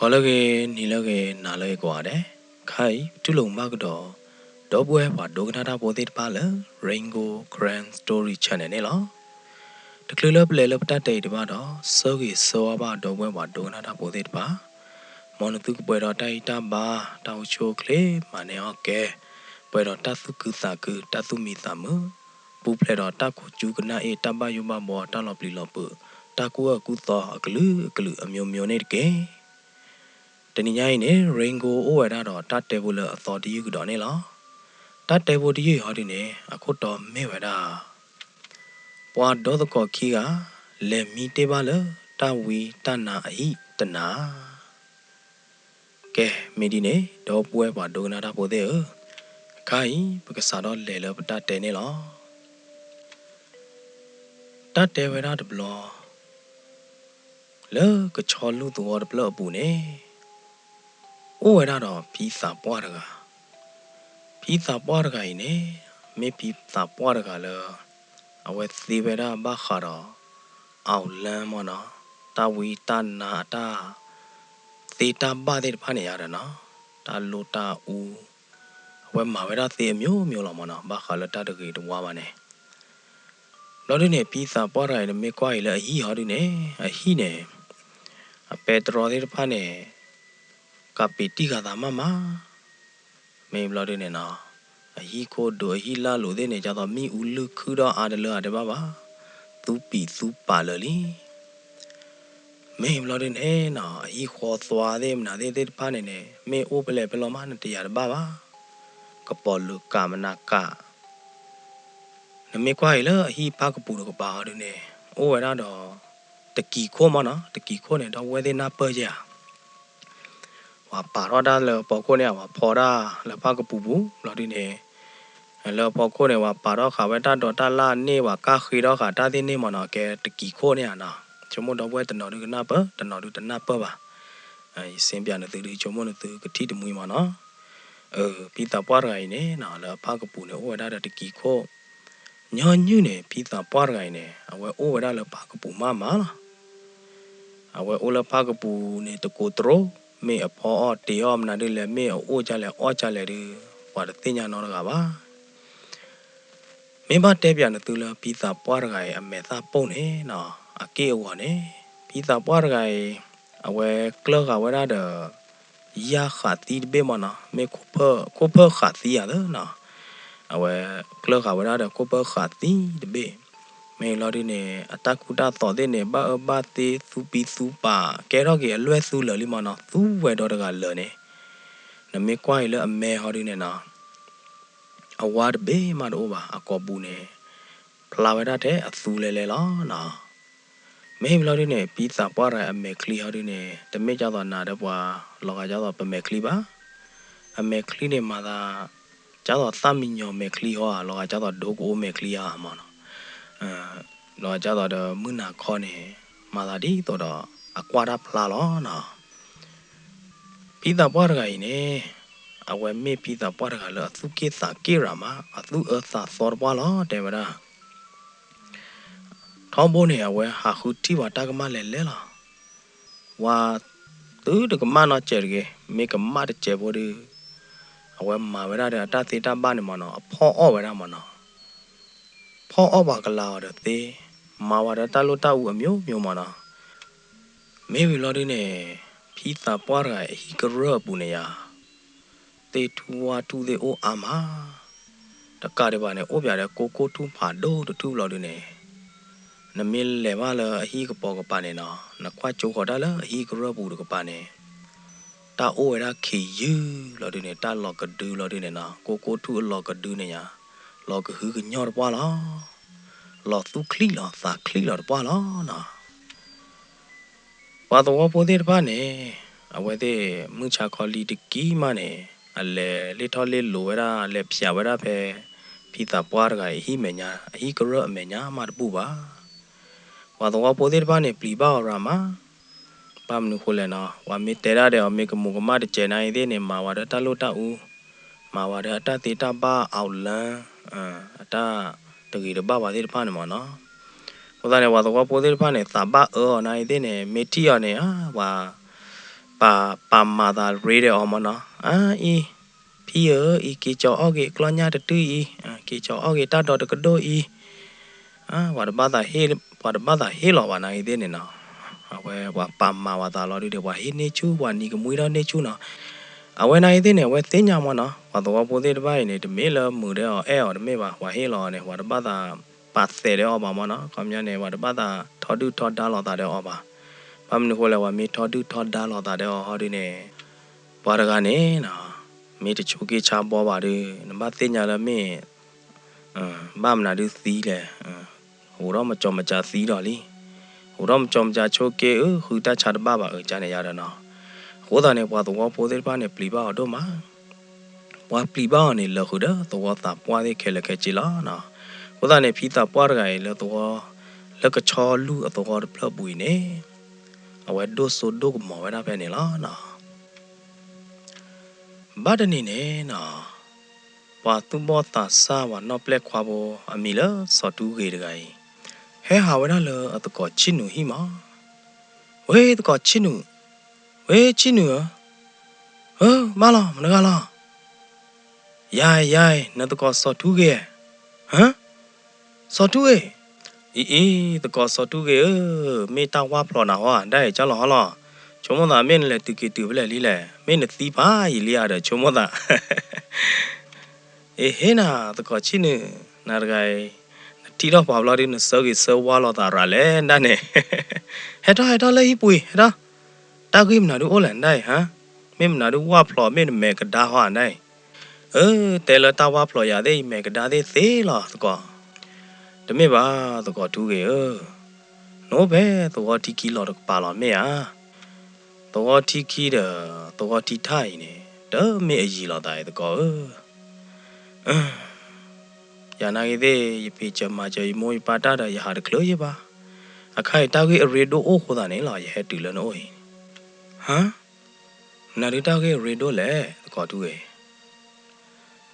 ဂီၤလၢအဂ့ၤ, နံၤလၢအဂ့ၤ, နၤလၢအဂ့ၤကိးဂၤဒဲး, ခဲအံၤ ပတူၢ်လိာ်မုာ်ဘၣ်ကဒီး ဒီပုၢ်ဝဲၢ်ပှၤဒိကနၣ်တၢ်ဖိသ့ၣ်တဖၣ်လၢ Rain Gold Karen Story Channel န့ၣ်လီၤ. တချုးလၢပလဲၤလၢပတၢ်တဲအံၤတဘၣ်ဒီး ဆၢဂ့ၤဆၢဝါဘၣ်ဒီပုၢ်ဝဲၢ်ပှၤဒိကနၣ်တၢ်ဖိသ့ၣ်တဖၣ်, မ်နသုကပှဲၤဒီးတၢ်အံၣ်တၢ်ဘါ, တၢ်အိၣ်ဆူၣ်အိၣ်ချ့မၤန့ၢ်အီၣ်ကဲ, ပှဲၤဒီးတၢ်သူၣ်ခုသးခု, တၢ်သူၣ်မံသးမုာ်, ပူၤဖျဲးဒီးတၢ်ခိၣ်ကၠူကနၣ်အ့ၣ်, တၢ်ဘၣ်ယိၣ်ဘၣ်ဘှီ, တၢ်လီၤပျံၤလီၤပူၤ, တၢ်ကူၣ်အၢကူၣ်သီအကလုာ်ကလုာ်အမျိုးမျိုးန့ၣ်တက့ၢ်. တနံၤညါအံၤန့ၣ် Rain Gold အိၣ်ဝဲဒၣ်ဒီးတၢ်တဲဖိလၢအသီတယုၢ်ကဒီးန့ၣ်လီၤ. တၢ်တဲဖိတယုၢ်အံၤဟီဒုန့ၣ် အခိၣ်တီမ့ၢ်ဝဲဒၣ် ပှၤဒီသကိးခံဂၤ လဲၤမံတ့ၢ်ဘၣ်လၢတၢ်ဝံတၢ်နါအဟံၣ်တနၤ. ကဲ, မ့ၢ်ဒ်န့ၣ် ဒီပုၢ်ဝဲၢ်ပှၤဒိကနၣ်တၢ်ဖိသ့ၣ်ဧၢ, အခါအံၤ ပကစးထီၣ်လဲၤလၢပတၢ်တဲန့ၣ်လီၤ. တၢ်တဲဝဲဒၣ်တဘျီ လၢကဆီလူၢ်သဝီတဖျၢၣ်အပူၤန့ၣ် အိၣ်ဝဲဒၣ်ဒီးဖံသးပှၢ်တဂၤ. ဖံသးပှၢ်တဂၤအံၤန့ၣ် မ့ၢ်ဖံသးပှၢ်တဂၤလၢ အဝဲသ့ဝဲဒၣ်ဘၣ်ဃးဒီး အီၣ်လၢမ့ၢ်နီၤ, တၢ်ဝံတၢ်နါအတၢ်သ့တၢ်ဘၣ်သ့ၣ်တဖၣ်န့ၣ်ယါဒီးနီၤ, တၢ်လိၣ်တၢ်အူ, အဝဲမၤဝဲဒၣ်သ့အမျိုးမျိုးလီၤမ့ၢ်နီၤ, ဘၣ်ဃးလၢတၢ်တဂ့ၤတဝါဘၣ်န့ၣ်. ဘျီဒုန့ၣ် ဖံသးပှၢ်တဂၤအံၤ နမ့ၢ်ကွၢ်အံၤလၢအဟံၣ်ဟီဒုန့ၣ်, အဟံၣ်န့ၣ် အပဲတြီသ့ၣ်တဖၣ်န့ၣ် ကးပ့ၤတံၢ်ဃာ်သးမးမး, မ့ၢ်ဘျီဒုန့ၣ်နီၤ, အဟံၣ်ခိၣ်ဒိးအဟံၣ်လၢ်လိၤသ့ၣ်န့ၣ် ဒ်သိးမ့ၣ်အူလုၢ်ခုၣ်ဒီးအါတလၢအါဒဲးဘၣ်ဘၣ်, သူပံာ်သူပာ်လၢာ်လံ. မ့ၢ်ဘျီဒုန့ၣ်နီၤ, အဟံၣ်ဃီသွါသ့ၣ်မနုၤသ့ၣ်သ့ၣ်တဖၣ်န့ၣ်န့ၣ် မ့ၢ်အိၣ်ဖဲလဲၣ်ဖဲလဲၣ်မး နတယာ်တဘၣ်ဘၣ်, ကပီၤလုာ်ကးမနုၤကး. နမ့ၢ်ကွၢ်အံၤလၢအဟံၣ်ဖၣ်ကပူၤတကပၤဟီဒုန့ၣ် အိၣ်ဝဲဒၣ်ဒီး တကံၤခိၣ်မ့ၢ်နီၤ, တကံၤခိၣ်န့ၣ် ဒီပုၢ်ဝဲၢ်သ့ၣ်နၢ်ပၢၢ်ဧါ. ပှၤပာ်ထီၣ်တၢ်လၢအဖီခိၣ်န့ၣ် ပှၤဖီတၢ်လၢဖၣ်ကပူၤပူၤ ဘျီဒုန့ၣ်, လၢအဖီခိၣ်န့ၣ် ပှၤပာ်ထီၣ်ဃာ်ဝဲတၢ်ဒိးတၢ်လၣ်န့ၣ် ပှၤကၢ်ဃ့ထီၣ်ဃာ်တၢ်သ့ၣ်န့ၣ်မ့ၢ်နီၤ, ကဲတကံၤခိၣ်န့ၣ်ဧါနီၤ. ဆိကမိၣ်ဒီပုၢ်ဝဲၢ်တနီၤဒုကနၢ်ပၢၢ်, တနီၤဒုတနၢ်ပၢၢ်ဘၣ်. ယစံးပၠးနသုဒု ဆိကမိၣ်နသုကထံၣ်တမှံမ့ၢ်နီၤ. ဖံသးပှၢ်တဂၤအံၤန့ၣ်နီၤ လၢအဖၣ်ကပူၤန့ၣ် အိၣ်ဝဲဒၣ်ဒီးတကံၤခိၣ်. ညီနုၢ်န့ၣ် ဖံသးပှၢ်တဂၤအံၤန့ၣ် အဝဲအိၣ်ဝဲဒၣ်လၢဖၣ်ကပူၤမးမးလီၤ. အဝဲအိၣ်လၢဖၣ်ကပူၤန့ၣ် တကိးတရိ, မ့ၢ်အဖီအီၣ်တ့ၤအီၣ်မနုၤဒုလဲၣ်, မ့ၢ်အအိၣ်ဒ်လဲၣ်အီၣ်ဒ်လဲၣ်ဒု ပှၤတသ့ၣ်ညါနီတဂၤဘၣ်. မ့ၢ်ဘၣ်တဲပၠးနသုလၢဖံသးပှၢ်တဂၤအံၤအမဲာ်သၣ်ပိၢ်န့ၣ်နီၤ, အက့ၢ်အဂီၤန့ၣ် ဖံသးပှၢ်တဂၤအံၤ အဝဲကျၢဃာ်ဝဲဒၣ်ဒီး ယၣ်ဃးသံတဘ့ၣ်မ့ၢ်နီၤ, မ့ၢ်ခိၣ်ဖၢၣ်, ခိၣ်ဖၢၣ်ဃးသံဧါသၢနီၤ. အဝဲကျၢဃာ်ဝဲဒၣ်ဒီးခိၣ်ဖၢၣ်ဃးသံတဘ့ၣ်. မ့ၢ်ဘျီဒုန့ၣ် အတၢ်ကူတၢ်သိးသ့ၣ်န့ၣ် ဘၣ်အၢဘၣ်သီ သူပံာ်သူပာ် ကဲထီၣ်က့ၤအလွဲၢ်သူလၢာ်လံမ့ၢ်နီၤ, သူဝဲဒီတဂၤလၢာ်န့ၣ်. နမ့ၢ်ကွၢ်အံၤလၢအမဲာ်ဟီဒုန့ၣ်နီၤ အဝါတဘ့ၣ်မးတအိၣ်ဘၣ်, အကိာ်ပူၤန့ၣ် ဖျါဝဲဒၣ်ထဲအသူလဲၤလဲၤလီၤနီၤ. မ့ၢ်ဘျီဒုန့ၣ် ဖံသးပှၢ်တဂၤအမဲာ်ချံဟီဒုန့ၣ် တမ့ၢ်ဒ်သိးနၤဒီးပှၤလီၤဂာ်ဒ်သိးပမဲာ်ချံဘၣ်. အမဲာ်ချံန့ၣ်မၤသး ဒ်သိးသၣ်မံညီၤမဲာ်ချံဟီဧါ, လီၤဂာ်ဒ်သိးဒိကအိမဲာ်ချံဧါမ့ၢ်နီၤ. လီၤဂာ်ဒ်သိးဒီးမုၢ်နၤခီန့ၣ် မၤသးဒ်သိးဒီးအကွၢ်တၢ်ဖျါလီၤနီၤ. ဖံသးပှၢ်တဂၤအံၤန့ၣ် အဝဲမ့ၢ်ဖံသးပှၢ်တဂၤလၢအသူၣ်က့ၣ်သးက့ၣ်ရၤမး, အသူၣ်အၢသးသီတပှၢ်လီၤ တဲဝဲဒၣ်. ထီဘိန့ၣ် အဝဲဟးဃုထံၣ်ပှၤတၢ်ကမၣ်လဲၤလဲၤလီၤ. ပှၤသုတကမၣ်နီတစဲးတဂ့ၤ, မ့ၢ်ကမၣ်တစဲးဖိဒု အဝဲမၤဝဲဒၣ်ဒီးအတၢ်သ့တၢ်ဘၣ်န့ၣ်မ့ၢ်နီၤ, အဖီၣ်အီၣ်ဝဲဒၣ်မ့ၢ်နီၤ. ဖီၣ်အီၣ်ပှၤကလၤအီၤဒီးသ့, မၤဝဲဒီးတၢ်လိၣ်တၢ်အူအမျိုးမျိုးမ့ၢ်နီၤ. မ့ၢ်ဝံၤလီၤဒုန့ၣ် ဖံသးပှၢ်တဂၤအဟံၣ်ကရၢၢ်အပူၤန့ၣ်ယါ သ့ၣ်ထူၣ်ဝၣ်ထူၣ်သ့ၣ်အိၣ်အါမး. တကးဒံးဘၣ်န့ၣ် အိၣ်ပၠးဒီးကိၢ်ကိၢ်ထူၣ်ဖးဒိၣ်တထူၣ်ဘျီဒုန့ၣ်, နမ့ၢ်လဲၤဘၣ်လၢအဟံၣ်ကပီၤကပၤန့ၣ်နီၤ, နကွၢ်ကၠိဃီၤတၢ်လၢအဟံၣ်ကရၢၢ်ပူၤတကပၤန့ၣ်, တၢ်အိၣ်ဝဲဒၣ်ခံးယုၢ်လီၤဒုန့ၣ်, တၢ်လီၤကဒုလီၤဒုန့ၣ်နီၤ, ကိၢ်ကိၢ်ထူၣ်အလီၤကဒုန့ၣ်ယါ, လီၤကဟုကညီၢ်တပှၢ်လီၤ. လီၤသူၣ်ချံလီၤသးချံလီၤတပှၢ်လီၤနီၤ. ပှၤသဝီဖိသ့ၣ်တဖၣ်န့ၣ် အဝဲသ့ၣ်မုၢ်ဆါခီလံတကံၢ်မးန့ၣ် အလဲၤလ့ၣ်ထီၣ်လ့ၣ်လိၤဝဲဒၣ် လဲၤဖၠးဝဲဒၣ်ဖဲ ဖံသးပှၢ်တဂၤအံၤအဟံၣ်မဲာ်ညါ အဟံၣ်ကရၢၢ်အမဲာ်ညါမးတဘူၣ်ဘၣ်. ပှၤသဝီဖိသ့ၣ်တဖၣ်န့ၣ် ပျံၤဘၣ်အီၤရၤမး. ဘၣ်မနုၤဃိလဲၣ်နီၤ, ပှၤမ့ၢ်တဲဒၣ်ဒီးအီၤ မ့ၢ်ကမူးကမၣ်တစဲးနၤအံၤသ့ၣ်န့ၣ် မၤဝဲဒီးတၢ်လိၣ်တၢ်အူ, မၤဝဲဒီးအတၢ်သ့တၢ်ဘၣ်အီၣ်လၢ အတၢ်တဂ့ၤတဘၣ်ပှၤသ့ၣ်တဖၣ်န့ၣ်မ့ၢ်နီၤ. အဃိသတးန့ၣ် ပှၤသဝီဖိသ့ၣ်တဖၣ်န့ၣ် သးဘၣ်အၢအီၤနၤအံၤသ့ၣ်န့ၣ် မ့ၢ်ထံၣ်အီၤန့ၣ် ပှၤ ပာ်ပာ်မၤသးရ့ဒီးအီၤမ့ၢ်နီၤ, အါအံၤ, ဖံဧၢ, အံၤက့ၤကၠီၤအီၣ်က့ၤကျီညၣ်တတုၢ်အံၤ, က့ၤကၠီၤအီၣ်က့ၤတၢ်ဒိးတကဒိၣ်အံၤ, ပှၤတဘၣ်သးဟ့ၣ်, ပှၤတဘၣ်သးဟ့ၣ်လီၤဘၣ်နာ်ဂ့ၤသ့ၣ်န့ၣ်နီၤ, အဝဲပှၤပာ်မၤဝဲသးလီၤဒုဒီး ပှၤဟ့ၣ်န့ၢ်ဆူၣ် ပှၤနံၤကမှံထီၣ်န့ၢ်ဆူၣ်နီၤ, အဝဲနာ်ဂ့ၤသ့ၣ်န့ၣ် အဝဲသ့ၣ်ညါမ့ၢ်နီၤ, ပှၤသဝီဖိသ့ၣ်တဖၣ်အံၤန့ၣ် တမ့ၢ်လၢမုာ်ဒီးအီၤအဲၣ်အီၤတမ့ၢ်ဘၣ်, ပှၤဟ့ၣ်လီၤအီၤန့ၣ် ပှၤတဘၣ်သးပာ်သဲးဒီးအီၤဘၣ်မ့ၢ်နီၤ, ခီပညီန့ၣ် ပှၤတဘၣ်သးထီဒုၣ်ထီဒါလိာ်သးဒီးအီၤဘၣ်, ဘၣ်မနုၤဃိလဲၣ် ပှၤမ့ၢ်ထီဒုၣ်ထီဒါလိာ်သးဒီးအီၤဟီဒုန့ၣ်, ပှၤတဂၤန့ၣ်နီၤ, မ့ၢ်တဆိးက့ဆါဘီဘၣ်ဒီး နဘၣ်သ့ၣ်ညါလၢမ့ၢ် ဘၣ်မနုၤဒုသံလဲၣ်, အိၣ်ဒီးမကၠီမကၠီသံဒီးလံ, အိၣ်ဒီးမကၠီမကၠီဆိးက့အၢ ဃုတၢ်ဆါတဘၣ်ဘၣ်အၢ ကန့ၣ်ယါဒီးနီၤ, အဃိသတးန့ၣ် ပှၤသဝီဖိသ့ၣ်တဖၣ်န့ၣ် ပျံၤဘၣ်အီၤဒိၣ်မး, ပှၤပျံၤဘၣ်အီၤန့ၣ် လၢာ်ဃုာ်ဒီးသဝီသးပှၢ်သ့ၣ်ခဲလၢာ်ခဲဆ့လီၤနီၤ, အဃိသတးန့ၣ် ဖံသးပှၢ်တဂၤအံၤလၢသဝီ, လၢကဆီလူၢ်အသဝီတဖျၢၣ်ပူၤအံၤန့ၣ်, အဝဲဒိၣ်စိဒိၣ်ကမီၤဝဲဒၣ်ဖဲန့ၣ်လီၤနီၤ. ဘၣ်တနံၤန့ၣ်နီၤ, ပှၤသူၣ်ဘီၣ်သးစၢ် ပှၤနီၣ်ပျဲၢ်ခွါဖိ အမံၤလၢစီၤထူဂ့ၤတဂၤအံၤ, ဟဲဟးဝဲဒၣ်လၢအသကိးဆံၣ်နုာ်ဟံၣ်မး, ဝ့ၢ်သကိးဆံၣ်နုာ်, ဝ့ၢ်ဆံၣ်နုာ်ဧၢ, ဧၢ ဘၣ်လီၤ မတၤတဂၤလီၤ, ယၤ ယၤ နသကိးစီၤထူဂ့ၤ, ဟၢ စီၤထူဂ့ၤ, အံၤအံၤ သကိးစီၤထူဂ့ၤဧၢ, မ့ၢ်တၢ်ဝၢ်ဖျိးနၤဟီ ဒၣ်အံၤကၢ်လီၤဟီလီၤ, ဆိကမိၣ်သးမ့ၢ်နလဲၤတုၤက့ၤတုၤဖဲလဲၣ်လံလဲၣ်, မ့ၢ်နသံဖးယံာ်လံဧါဒီးဆိကမိၣ်သး အ့ ဟ့ၣ်နၤ သကိးဆံၣ်နုာ်, နၤတဂၤအံၤ, နထံၣ်ထီၣ်ပှၤဘျီဒု နဆၢဂ့ၤဆၢဝါလိာ်သးရၤလဲၣ်ဒၣ်န့ၣ်, ဟဲထီၣ် ဟဲထီၣ်လၢဟံၣ်ပူၤအံၤ ဟဲထီၣ်, တၢ်ဂ့ၢ်မနုၤဒုအိၣ်လဲၣ်ဒၣ်အံၤ ဟါ, မ့ၢ်မနုၤဒုဝၢ်ဖျိး မ့ၢ်နမဲာ်ကဒါဟီဒၣ်အံၤ, အၢ တဲလၢတၢ်ဝၢ်ဖျိးယၤသ့ၣ် ယမဲာ်ကဒါသ့ၣ်သ့လီၤသကိး, တမ့ၢ်ဘၣ်သကိးထူဂ့ၤဧၢ, နအိၣ်ဖဲသဝီထံခံလီၤတကပၤလီၤမ့ၢ်ဧါ, သဝီထံခံဒီး သဝီထံထၣ်အံၤန့ၣ် တမ့ၢ်အယံၤလိာ်သးအံၤသကိးဧၢ, ယၤနာ်ဂ့ၤသ့ၣ် ယဖံးစၢၤမၤစၢၤ ယမိၢ်ယပၢ်တၢ်ဒီးယဟးတချုးယဘၣ်, အခါအံၤတၢ်ဂ့ၢ်အရ့ဒိၣ်အိၣ်ဃိသးန့ၣ်လီၤ ယဟဲတုၤလၢနအိၣ်အံၤ, ဟါ, မနုၤဒုတၢ်ဂ့ၢ်အရ့ဒိၣ်လဲၣ် သကိးထူဂ့ၤ,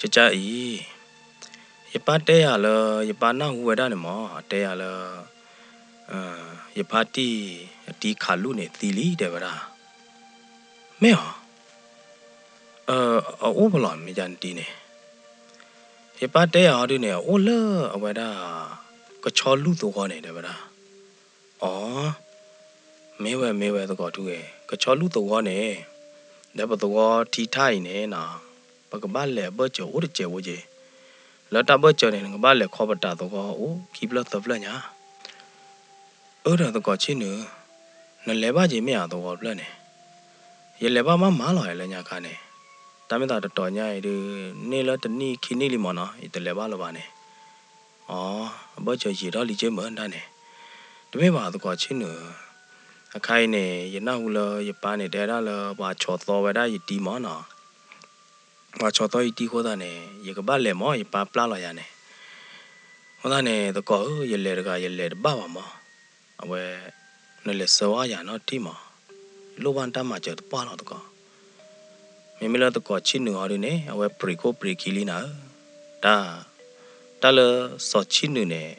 ကကါအံၤ, ယပၢ်တဲယၤလၢ ယပၢ်နၢ်ဟူဝဲဒၣ်န့ၣ်မး တဲယၤလၢ ယဖါတံၢ်အတံၤခးလူၢ်န့ၣ်သံလံ တဲဝဲဒၣ်, မ့ၢ်ဧါ, အအိၣ်ဖဲလဲၣ် မ့ၢ်ယၤနတံၤန့ၣ်, ယပၢ်တဲယၤဟီဒုန့ၣ် အအိၣ်လၢအဝဲဒၣ် ကဆီလူၢ်သဝီန့ၣ် တဲဝဲဒၣ်, အိ, မ့ၢ်ဝဲ မ့ၢ်ဝဲသကိးထူဂ့ၤ, ကဆီလူၢ်သဝီန့ၣ်, ဒီးပသဝီထံထၣ်အံၤန့ၣ်နီၤ, ပကဘၣ်လဲၤအဘၢၣ်စၢၤအိၣ်တစဲးဖိက့ၤ, လၢတၢ်ဘၢၣ်စၢၤန့ၣ် နကဘၣ်လဲၤခီပတာ်သဝီအိၣ်ခံဖျၢၣ်သၢဖျၢၣ်ညါ, အၢ ဒီးသကိးဆံၣ်နုာ်, နလဲၤဘၣ်က့ၤမ့ၢ်ဧါသဝီတဖျၢၣ်န့ၣ်, ယလဲၤဘၣ်မးမးလီၤ လၢညါခါန့ၣ်, တၢ်မ့ၢ်သးတတီၤညါအံၤဒုး, န့ၢ်လၢတနံၣ်ခံနံၣ်လံမးနီၤ ယတလဲၤဘၣ်လၢၤဘၣ်န့ၣ်, အိ, အဘၢၣ်စၢၤယံာ်ထီၣ်လံက့မ့ၢ်ဒၣ်န့ၣ်, တမ့ၢ်ဘၣ်သကိးဆံၣ်နုာ်, အခါအံၤန့ၣ် ယနၢ်ဟူလၢယပၢ်န့ၣ် တဲဒၣ်လၢပှၤဆီၣ်သီဝဲဒၣ်ယတံၤမးနီၤ ပှၤဆီၣ်သီယတံၤအဃိသတးန့ၣ် ယကဘၣ်လဲၤမး ယပၢ်ပျၢ်လီၤယၤန့ၣ်, အဃိသတးန့ၣ် သကိးဧၢ ယလဲၤတဂၤ ယလဲၤတဘၣ်ဘၣ်မး, အဝဲ, နလဲၤဆှၢဝဲယၤနီတထံၣ်မး, လိၣ်ဘၣ်တၢ်မၤစၢၤတပှၢ်လီၤသကိး, မ့မ့ၢ်လၢသကိးဆံၣ်နုာ်အီၤဒုန့ၣ် အဝဲပြံးခိၣ်ပြံးခံလံနၤဧၢ, တၢ်, တၢ်လၢစီၤဆံၣ်နုာ်န့ၣ်,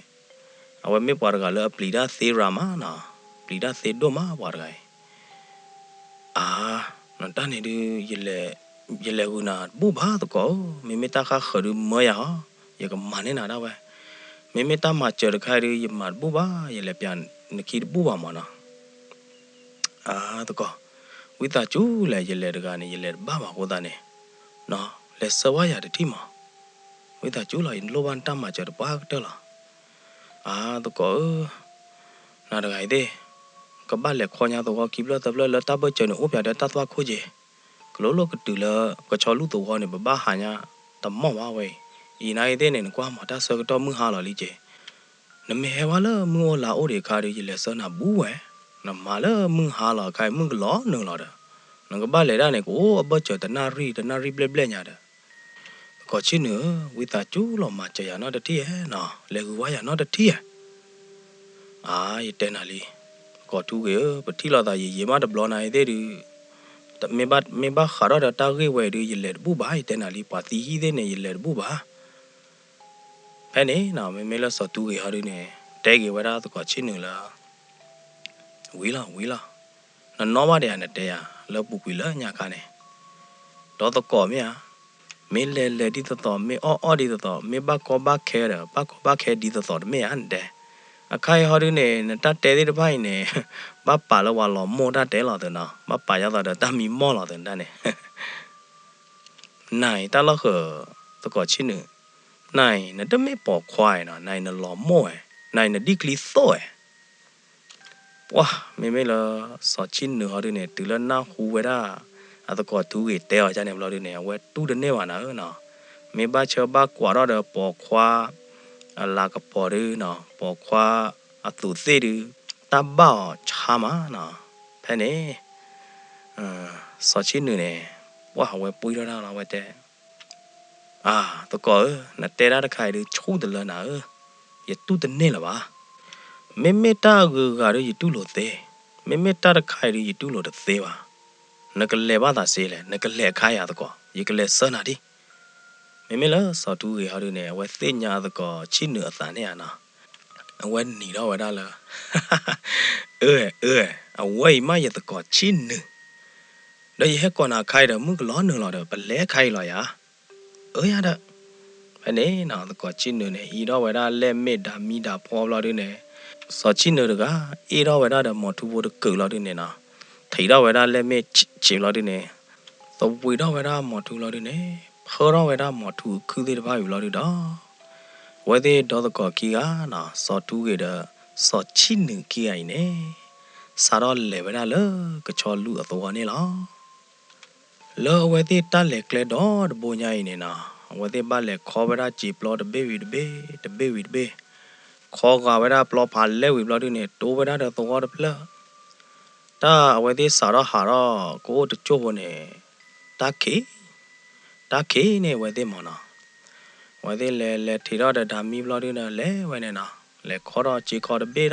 အဝဲမ့ၢ်ပှၤတဂၤလၢအပျံၤတၢ်သ့ရၤမးနီၤ, ပျံၤတၢ်သ့ဒိၣ်မးပှၤတဂၤအံၤ အါ, နတၢ်န့ၣ်ဒုး, ယလဲၤဂုာ်နၤတဘူၣ်ဘၣ်သကိးဧၢ, မ့မ့ၢ်တၢ်ဃၣ်ဃၢၤဒုးမၢယၤဟီ, ယကမၤန့ၢ်နၤဒၣ်ဝဲ, မ့မ့ၢ်တၢ်မၤစၢၤတခါအံၤဒုး ယမၤတဘူၣ်ဘၣ်, ယလဲၤပျးနခံတဘူၣ်ဘၣ်မးနီၤ, အါသကိး, ဝံသးစူၤလဲၣ် ယလဲၤတဂၤန့ၣ် ယလဲၤတဘၣ်ဘၣ်အဃိသတးန့ၣ်, လဲၤဆှၢဝဲယၤတထံၣ်မး, ဝံသးစူၤလီၤ ယလိၣ်ဘၣ်နတၢ်မၤစၢၤတပှၢ်ကတၢၢ်လီၤ အါသကိးဧၢ, နၤတဂၤအံၤသ့ၣ်, ကဘၣ်လဲၤခီညါသဝီခံဖျၢၣ်သၢဖျၢၣ်လၢတၢ်ဘၢၣ်စၢၤန့ၣ် အိၣ်ပၠးဒီးတၢ်သွၣ်ခိၣ်က့ၤ, ကလိၤလိၤကတုၤလၢ ကဆီလူၢ်သဝီန့ၣ် ပဘၣ်ဟးညါတမီၢ်ဘၣ်ဝဲအံၤ, အံၤနၤအံၤသ့ၣ်န့ၣ် နကွၢ်မးတၢ်ဆၢကတီၢ်မုၢ်ဟါလီၤလံက့ၤ, နမ့ၢ်ဟဲဝဲလၢမုၢ်အိၣ်လါအိၣ်ဒံးအခါဒီး ယလဲၤဆှၢနၤဘူးဝဲ, နမၤလၢမုၢ်ဟါလီၤအခါအံၤ မုၢ်ကလီၤနုာ်လီၤဒီး, နကဘၣ်လဲၤဒၣ်န့ၣ် ကအိၣ်အဘၢၣ်စၢၤတနၣ်ရံၣ်တနၣ်ရံၣ်ဘျဲၣ်ဘျဲၣ်ညါဒီး သကိးဆံနုာ်ဧၢ, ဝံသးစူၤလီၤမၤစၢၤယၤနီတထံၣ်ဧါနီၤ, လဲၤဂုာ်ဝါယၤနီတထံၣ်ဧါ. အါ ယတဲနၤလံ, သကိးထူဂ့ၤဧၢ, ပထံၣ်လိာ်သးယံာ်ယံာ်မးတဘျီနၤအံၤသ့ၣ်ဒုး, မ့ၢ်ဘၣ်ဃးထီၣ်ဒီးတၢ်ဂ့ၢ်ဝဲအံၤဒုး ယလဲၤတဘူၣ်ဘၣ်, ယတဲနၤလံ, ပှၤသံဟံၣ်သ့ၣ်န့ၣ် ယလဲၤတဘူၣ်ဘၣ်. ဖဲန့ၣ်နီၤ မ့မ့ၢ်လၢစီၤထူဂ့ၤဟီဒုးန့ၣ် တဲက့ၤဝဲဒၣ်သကိးဆံနုာ်လၢ ဝံၤလီၤ ဝံၤလီၤ, နနီၣ်ဘၣ်ဒီးယၤ နတဲယၤလၢပူၤကွံာ်လၢညါခါန့ၣ်, ဒီးသကိးမ့ၢ်ဧါ, မ့ၢ်လဲၤလဲၤဒ်သိးသိး မ့ၢ်အီၣ်အီၣ်ဒ်သိးသိး မ့ၢ်ဘၣ်ကီဘၣ်ခဲဒီး ဘၣ်ကီဘၣ်ခဲဒ်သိးသိးတမ့ၢ်ဧါ နတဲ. အခါအံၤဟီဒုန့ၣ် နတၢ်တဲသ့ၣ်တဖၣ်အံၤန့ၣ် ဘၣ်ပာ်လၢပှၤလီၤမိၢ်တၢ်တဲလီၤသ့နီၤ, ဘၣ်ပာ်ယါသးဒီးတၢ်မံမီၢ်လီၤသ့တၢ်န့ၣ် နၤအံၤတၢ်လီၢ်ဃၢၤ သကိးဆံးနုာ်, နၤအံၤ နတမ့ၢ်ပိာ်ခွါအံၤနီၤ, နၤအံၤနလီၤမိၢ်ဝဲ, နၤအံၤနဒံၣ်ချံသိၣ်ဝဲ. ပှၢ် မ့မ့ၢ်လၢ စီၤဆံးနုာ်ဟီဒုန့ၣ် တုၤလၢနၢ်ဟူဝဲဒၣ် အသကိးထူဂ့ၤတဲအီၤဒ်န့ၣ်ဘျီဒုန့ၣ် အဝဲတူၢ်တန့ၢ်ဘၣ်နၤဧၢနီၤ, မ့ၢ်ဘၣ်ဆၢဘၣ်ကွၢ်ထီၣ်ဒီးပိာ်ခွါ အလၤကပီၤဒုနီၤ, ပိာ်ခွါအသူးသ့ၣ်ဒု တၢ်ဘၣ်အီၤဆါမးနီၤ, ဖဲန့ၣ် စီၤဆံးနုာ်န့ၣ် ပှၢ်အဝဲပှံၢ်ထီၣ်တၢ်လီၤ အဝဲတဲ အၢ သကိးဧၢ, နတဲဒၣ်တခါအံၤဒု ဆူၣ်တလၢနၤဧၢ, ယတူၢ်တန့ၢ်လၢၤဘၣ်. မ့မ့ၢ်တၢ်အဂုၤအဂၤဒု ယတူၢ်လိာ်သ့, မ့မ့ၢ်တၢ်တခါအံၤဒု ယတူၢ်လိာ်တသ့ဘၣ်. နကလဲၤဘၣ်သးစ့လဲၣ်, နကလဲၤအခါအံၤသကိး, ယကလဲၤဆှၢနၤဒံး. မ့မ့ၢ်လၢစီၤထူဂ့ၤဟီဒုန့ၣ် အဝဲသ့ၣ်ညါအသကိးဆံးနုာ်အသးန့ၣ်ဧါနီၤ, အဝဲနံၤထီၣ်ဝဲဒၣ်လၢ အၢ အၢ အဝဲအံၤမးယသကိးဆံးနုာ်, ဒီးယဟဲကိးနၤအခါအံၤဒီး မုၣ်ကလီနုာ်လီၤဒီး ပလဲၤအခါအံၤလီၤယၤ. အၢ ယၤဒီး ဖဲန့ၣ်နီၤ သကိးဆံးနုာ်န့ၣ် ဟံးထီၣ်ဝဲဒၣ်လဲၣ်မ့ၣ်ဒါမံဒါဖီဘျီဒုန့ၣ်, စီၤဆံးနုာ်တဂၤ အ့ၣ်ထီၣ်ဝဲဒၣ်ဒီးမိာ်ထူဖိတကုာ်လီၤဒုန့ၣ်နီၤ, ထံးထီၣ်ဝဲဒၣ်လဲၣ်မ့ၣ်ဆံးလီၤဒုန့ၣ်, သဝံးထီၣ်ဝဲဒၣ်မိာ်ထူလီၤဒုန့ၣ်, ဖၢထီၣ်ဝဲဒၣ်မိာ်ထူအခုၣ်သ့ၣ်တဖၣ်ဝံၤလီၤဒုဒီး အဝဲသ့ၣ်ဒီသကိးခံဂၤနီၤ စီၤထူဂ့ၤဒီး စီၤဆံးနုာ်ခံဂၤအံၤန့ၣ် စးထီၣ်လဲၤဝဲဒၣ်လၢကဆီလူၢ်အသဝီန့ၣ်လီၤ. လၢအဝဲသ့ၣ်တၢ်လဲၤကျဲဒီတဘိညါအံၤန့ၣ်နီၤ အဝဲသ့ၣ်ဘၣ်လဲၤခီဝဲဒၣ်စံာ်ပျီတဘ့ၣ်ဝံၤတဘ့ၣ် တဘ့ၣ်ဝံၤတဘ့ၣ်, ခီဂာ်ဝဲဒၣ်ပျီဖးလဲၢ်ဝံၤဘျီဒုန့ၣ် တိဝဲဒၣ်ဒီးသဝီတဖျၢၣ်, တၢ်အဝဲသ့ၣ်စးထီၣ်ဟးထီၣ်ကအိၣ်တကၠိၢ်ဖိန့ၣ် တၢ်ခံး တၢ်ခံးန့ၣ်အဝဲသ့ၣ်မးနီၤ, အဝဲသ့ၣ်လဲၤလဲၤထံးထီၣ်ဒီးဒါမံဘျီဒုန့ၣ် လဲၤဝဲန့ၣ်နီၤ လဲၤခီထီၣ်စ့ခီတဘ့ၣ်ဒီး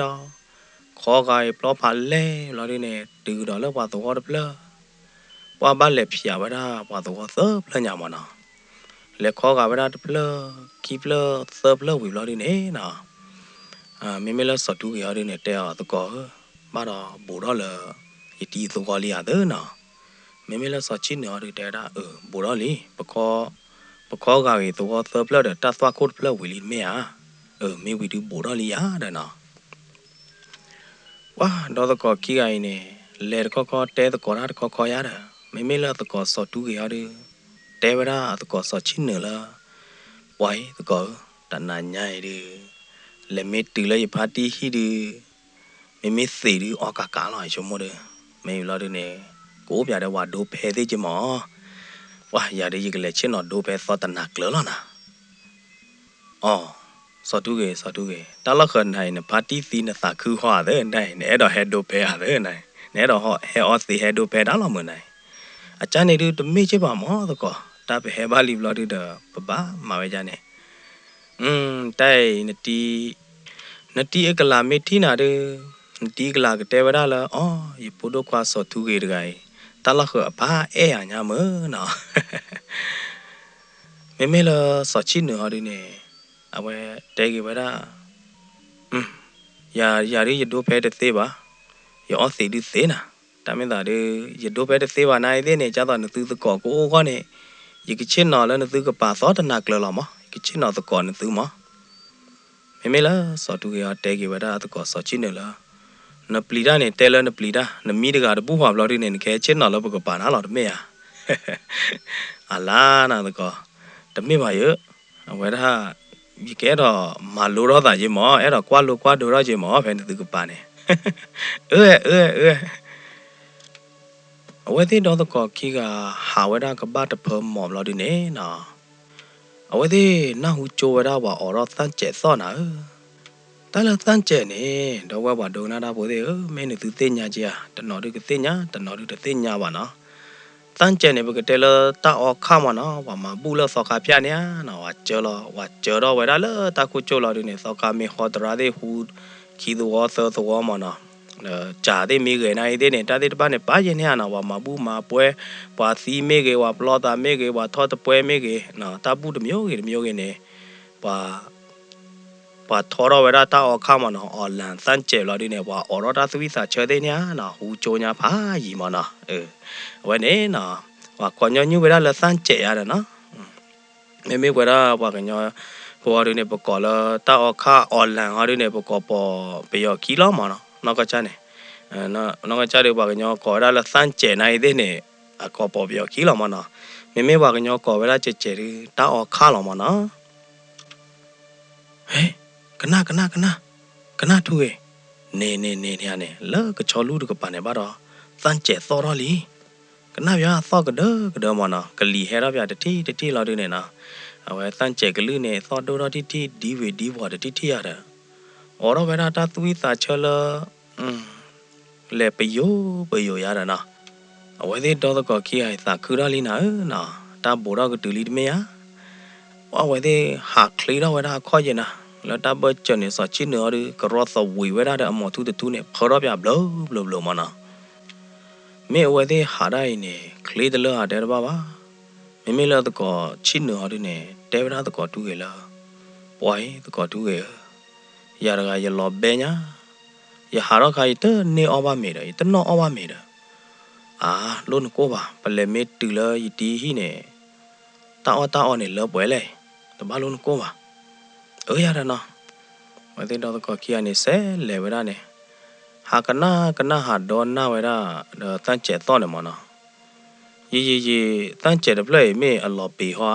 ခီဂာ်အံၤပျီဖးလဲၢ်ဘျီဒုန့ၣ် တုၤကဒီးလၢပှၤသဝီတဖျၢၣ်, ပှၤဘၣ်လဲၤဖျးဝဲဒၣ်ပှၤသဝီသၢဖျၢၣ်ညါမးနီၤ, လဲၤခီဂာ်ဝဲဒၣ်တဖျၢၣ် ခံဖျၢၣ် သၢဖျၢၣ်ဝံၤဘျီဒုန့ၣ်နီၤ မ့မ့ၢ်လၢစီၤထူဂ့ၤအီၤဒုန့ၣ် တဲအီၤသကိးဧၢ, ဘၣ်ဒီးဘူးထီၣ်လၢ ယတံၤသဝီလံဧါသၢနီၤ, မ့မ့ၢ်လၢစီၤဆံးနုာ်အီၤဒုတဲဝဲဒၣ် အၢ ဘူးထီၣ်လံ, ပခီဂာ်ဂ့ၤသဝီသၢဖျၢၣ်ဒီး တၢ်သွၣ်ခိၣ်တဖျၢၣ်ဝံၤလံတမ့ၢ်ဧါ, အၢ မ့ၢ်ဝံၤဒုဘူးထီၣ်လံယၤဒီးနီၤ ပှၤဒီသကိးခံဂၤအံၤန့ၣ် လဲၤတခီခီတဲသကိးတၢ်တခီခီယါဒီး မ့မ့ၢ်လၢအသကိးစီၤထူဂ့ၤအီၤဒု တဲဝဲဒၣ်အသကိးစီၤဆံးနုာ်လၢ ပှၤအံၤသကိးဧၢ, တနၤညါအံၤဒု လဲၤမ့ၢ်တုၤလၢယဖါတံၢ်ဟံၣ်ဒု မ့မ့ၢ်သံးဒုအီကးကးလီၤ ယဆိကမိၣ်ဒီး, မ့ၢ်လီၤဒုန့ၣ် ကအိၣ်ပၠးဒီးပှၤဒိဖဲသ့ၣ်က့မး, ပှၤယၤဒု ယကလဲၤဆ့ၣ်နီၤဒိဖဲသီတနၤကျၢၤလီၤနၤ အီၤ, စီၤထူဂ့ၤ စီၤထူဂ့ၤ, တၢ်လီၢ်ဃၢၤနၤအံၤ နဖါတံၢ်သံနသးခုဃီဧါသၢနၤအံၤ နအဲၣ်ဒိးဟဲဒိဖဲဧါသၢနၤအံၤ နအဲၣ်ဒိးဟဲအီသံးဟဲဒိဖဲတၢ်လီၤမုၢ်နၤအံၤ, အကၢန့ၣ်ဒုတမ့ၢ်က့ဘၣ်မးသကိး, တၢ်ပဟဲဘၣ်လံဘျီဒုဒီး ပဘၣ်မၤဝဲဒ်န့ၣ်, တၢ်အံၤ နတံၤအကလးမ့ၢ်ထံၣ်နၤဒု နတံၤအကလးကတဲဝဲဒၣ်လၢ အီၤ ယဖိဒိၣ်ခွါစီၤထူဂ့ၤတဂၤအံၤ တၢ်လီၢ်ဃၢၤအဖးအဲၣ်ယၤညါမုၢ်နီၤ မ့မ့ၢ်လၢစီၤဆံးနုာ်ဟီဒုန့ၣ် အဝဲတဲက့ၤဝဲဒၣ်, ယၤဒုယဒိဖဲတသ့ဘၣ်, ယအီသံးဒုသ့နၤ, တၢ်မ့ၢ်သးဒု ယဒိဖဲတသ့ဘၣ်နၤအံၤသ့ၣ်န့ၣ် ကၢ်သိးနသုသကိးကအိၣ်အဂီၢ်န့ၣ် ယကဆ့ၣ်နီၤလၢနသုကပၤသီတနၤကျၢၤလီၤမး, ယကဆ့ၣ်နီၤသကိးနသုမး မ့မ့ၢ်လၢစီၤထူဂ့ၤအီၤတဲက့ၤဝဲဒၣ်သကိးစီၤဆံးနုာ်လၢ နပျံၤတၢ်န့ၣ် တဲလၢနပျံၤတၢ်, နမံတဂၤတဘူၣ်ဘၣ်ဘျီဒုန့ၣ် နကဟဲဆ့ၣ်နီၤလၢပကပၤနၤလီၤတမ့ၢ်ဧါ, အလါနၤသကိး, တမ့ၢ်ဘၣ်ယဲ, အဝဲဒၣ် ယကအဲၣ်ဒိးမၤလိထီၣ်သးက့မး, အဲၣ်ဒိးကွၢ်လိကွၢ်ဒိထီၣ်က့မး ဖဲနသုကပၤန့ၣ်, အၢ အၢ အၢ အဝဲသ့ၣ်ဒီသကိးခံဂၤဟးဝဲဒၣ်ကဘၣ်တဖၢမီၤဘျီဒုန့ၣ်နီၤ, အဝဲသ့ၣ်နၢ်ဟူကၠိဝဲဒၣ်ပှၤအိးထီၣ်သၣ်စဲးသီၣ်နၤဧၢ, တၢ်လၢသၣ်စဲးန့ၣ် ဒီပုၢ်ဝဲၢ်ပှၤဒိကနၣ်တၢ်ဖိသ့ၣ်ဧၢ, မ့ၢ်နသုသ့ၣ်ညါက့ဧါ, တနီၤဒုကသ့ၣ်ညါ တနီၤဒုတသ့ၣ်ညါဘၣ်နီၤ, သၣ်စဲးန့ၣ် ပကတဲလၢတၢ်အီခၣ်မးနီၤ, ပှၤမၤဘူၣ်လၢသီခါဖၠၣ်န့ၣ်ဧါနီၤ, ပှၤစၢလီၤ ပှၤစၢထီၣ်ဝဲဒၣ်လၢတၢ်ခိၣ်ကၠိလီၤဒုန့ၣ် သီခါမ့ၢ်ဟီတရါသ့ၣ်ဟူ ခံသဝီသၢသဝီမးနီၤ, ဒီးစၢသ့ၣ်မ့ၢ်ဂဲၤနၤအံၤသ့ၣ်န့ၣ် တၢ်သ့ၣ်တဖၣ်န့ၣ် ပာ်ယဲၢ်န့ၣ်ဧါနီၤ, ပှၤမၤဘူၣ်မၤပှဲၤ, ပှၤသံမ့ၢ်ဂ့ၤ, ပှၤပျီသးမ့ၢ်ဂ့ၤ, ပှၤထီၣ်တပွဲမ့ၢ်ဂ့ၤ, တၢ်ဘူၣ်တမျိုးဂ့ၤတမျိုးဂ့ၤန့ၣ် ပှၤ ပှၤထီထီၣ်ဝဲဒၣ်တၢ်အီခၣ်မ့ၢ်နီၤ အီၣ်လၣ်သၣ်စဲးဘျီဒုန့ၣ် ပှၤအိးထီၣ်တၢ်သူၣ်ဝံၣ်သးဆၢသ့ၣ်န့ၣ်ဧါနီၤ ဟူကၠိညါဖးယံၤမ့ၢ်နီၤ. အဝဲန့ၣ်နီၤ ပှၤကိးညီနုၢ်ဝဲဒၣ်လၢသၣ်စဲးဧါဒီးနီၤ. မ့မ့ၢ်ပဝဲဒၣ်ပှၤကညီဖိဟီဒုန့ၣ် ပကိးလၢတၢ်အီခၣ်အီၣ်လၣ်ဟီဒုန့ၣ် ပကိးပိာ်ပယီၤခံလီၤမ့ၢ်နီၤ နီၢ်ကီၢ်ကၢ်န့ၣ် နီၢ်ကီၢ်ကၢ်ဒီး ပှၤကညီကိးဝဲဒၣ်လၢသၣ်စဲးနၤအံၤသ့ၣ်န့ၣ် အကိးပိာ်ပယီၤခံလီၤမ့ၢ်နီၤ. မ့မ့ၢ်ပှၤကညီကိးဝဲဒၣ်စဲးစဲးဒု တၢ်အီခၣ်လီၤမ့ၢ်နီၤ. ဟ့ ကနၣ် ကနၣ် ကနၣ် ကနၣ်ထူဂ့ၤ, န့ၣ်န့ၣ်န့ၣ်န့ၣ် လၢကဆီလူၢ်တကပၤန့ၣ်ဘၣ်ဒီး သၣ်စဲးသီၣ်ထီၣ်လံ. ကနၣ်ပၠး သီၣ်ကဒၢကဒၢမ့ၢ်နီၤ ကလံၤဟဲထီၣ်ပၠးတထံၣ်တထံၣ်လီၤဒုန့ၣ်နီၤ. အဝဲသၣ်စဲးကလုၢ်န့ၣ် သီၣ်ဒိၣ်ထီၣ်တထံၣ်တထံၣ် ဒံဝ့ၤဒံဝီၤတထံၣ်တထံၣ်ဧါဒီး အိးထီၣ်ဝဲဒၣ်တၢ်သူၣ်ဝံၣ်သးဆၢလၢ လဲၤပယိၤပယိၤယါဒီးနီၤ. အဝဲသ့ၣ်ဒီသကိးခံဂၤအံၤ သးခုထီၣ်လံနၤဧၢနီၤ, တၢ်ဘူးထီၣ်ကတုၤလံတမ့ၢ်ဧါ. အဝဲသ့ၣ်ဟးချ့ထီၣ်ဝဲဒၣ်အခီၣ်ယဲနၤ, လၢတၢ်ဘၢၣ်စၢၤန့ၣ် စီၤဆံၣ်နၢၤအီၤဒု ကရီသဝံးဝဲဒၣ်ဒီးအမိၢ်ထူၣ်တထူၣ်န့ၣ် ဖၢထီၣ်ပၠးဘျၢဘျၢဘျၢမ့ၢ်နီၤ. မ့ၢ်အဝဲသ့ၣ်ဟးဒၣ်အံၤန့ၣ် ချ့တလၢအတဲတဘၣ်ဘၣ်. မ့မ့ၢ်လၢသကိးဆံၣ်နၢၤအီၤဒုန့ၣ် တဲဝဲဒၣ်သကိးထူဂ့ၤလၢ ပှၤအံၤ သကိးထူဂ့ၤဧၢ, ယၤတဂၤယလီၤဘဲညါ, ယဟးထီၣ်ခါယတန့ၢ်အီၣ်ဘၣ်မ့ၤဒီး ယတနီၣ်အီၣ်ဘၣ်မ့ၤဒီး, အါ လိၣ်နကိၢ်ဘၣ်, ပလဲၤမ့ၢ်တုၤလၢယတံၤဟံၣ်န့ၣ် တၢ်အီၣ်တၢ်အီန့ၣ်လၢပှဲၤလဲၣ်, တဘၣ်လိၣ်နကိၢ်ဘၣ်. အၢယၤဒီးနီၤ, အဝဲသ့ၣ်ဒီသကိးခံဂၤန့ၣ် ဆဲးလဲၤဝဲဒၣ်န့ၣ်, ဟးကနၣ်ကနၣ်ဟးဒီနၢ်ဝဲဒၣ် ဒီးသၣ်စဲးသီၣ်န့ၣ်မ့ၢ်နီၤ. ယံာ်ယံာ်ယံာ် သၣ်စဲးတဖျၢၣ်အံၤမ့ၢ်အလီၤပ့ၤဟီဧါ,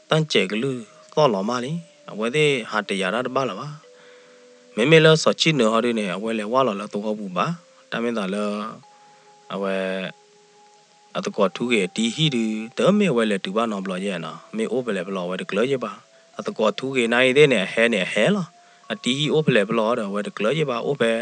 သၣ်စဲးကလုၢ်သီၣ်လီၤမၢ်လံ, အဝဲသ့ၣ်ဟးတယာ်တၢ်တဘၣ်လၢၤဘၣ်. မ့မ့ၢ်လၢစီၤဆံၣ်နၢၤဟီဒုန့ၣ် အဝဲလဲၤဝၢ်လီၤလၢသဝီပူၤဘၣ်, တၢ်မ့ၢ်သးလၢ အဝဲ အသကိးထူဂ့ၤအတံၤဟံၣ်ဒု တမ့ၢ်အဝဲလဲၤတုၤဘၣ်နီတဘျီယဲနီၤ, မ့ၢ်အိၣ်ဖဲလဲၣ်ဖဲလဲၣ်အဝဲတကျၢၤယဲဘၣ်. အသကိးထူဂ့ၤနၤအံၤသ့ၣ်န့ၣ် အဟဲန့ၣ်အဟဲလီၤ. အတံၤဟံၣ်အိၣ်ဖဲလဲၣ်ဖဲလဲၣ်ဒီး အဝဲတကျၢၤယဲဘၣ်, အိၣ်ဖဲ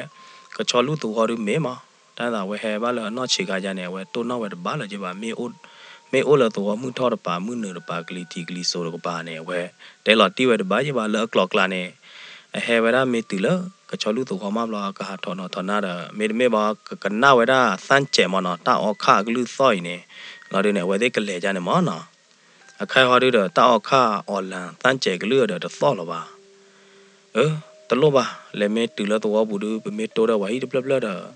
ကဆီလူၢ်သဝီဒုမ့ၢ်မး, တၢ်သးဝဲဟဲဘၣ်လၢအနီၢ်ဆံးခါယါန့ၣ် အဝဲတိၢ်နီၣ်ဝဲတဘၣ်လၢၤယဲဘၣ်, မ့ၢ်အိၣ်လၢသဝီမုၢ်ထီၣ်တပၤ မုၢ်နုာ်တပၤ ကလံၤထံးကလံၤစိးတကပၤန့ၣ် အဝဲတဲလီၤတံၢ်ဝဲတဘၣ်ယဲဘၣ်, လၢအကျိၤအကျဲန့ၣ် အဟဲဝဲဒၣ်မ့ၢ်တုၤလၢ ကဆီလူၢ်သဝီမးဘျီ အကဟးထီၣ်နီၤထီၣ်နါဒီး မ့တမ့ၢ်ဘၣ် ကကနၣ်ဝဲဒၣ်သၣ်စဲးမ့ၢ်နီၤ, တၢ်အီခၣ်အကလုၢ်သီၣ်အံၤန့ၣ် လီၤဒုန့ၣ် အဝဲသ့ၣ်ကလဲၤယါန့ၣ်မ့ၢ်နီၤ. အခါဟီဒုဒီး တၢ်အီခၣ်အီၣ်လၣ်သၣ်စဲးကလုၢ်ဒီးတသီၣ်လၢၤဘၣ်. အၢ တလိၣ်ဘၣ်, လဲၤမ့ၢ်တုၤလၢသဝီပူၤဒု ပမ့ၢ်တိၢ်ဒီးပှၤဟံၣ်တဖျၢၣ်ဖျၢၣ်ဒီး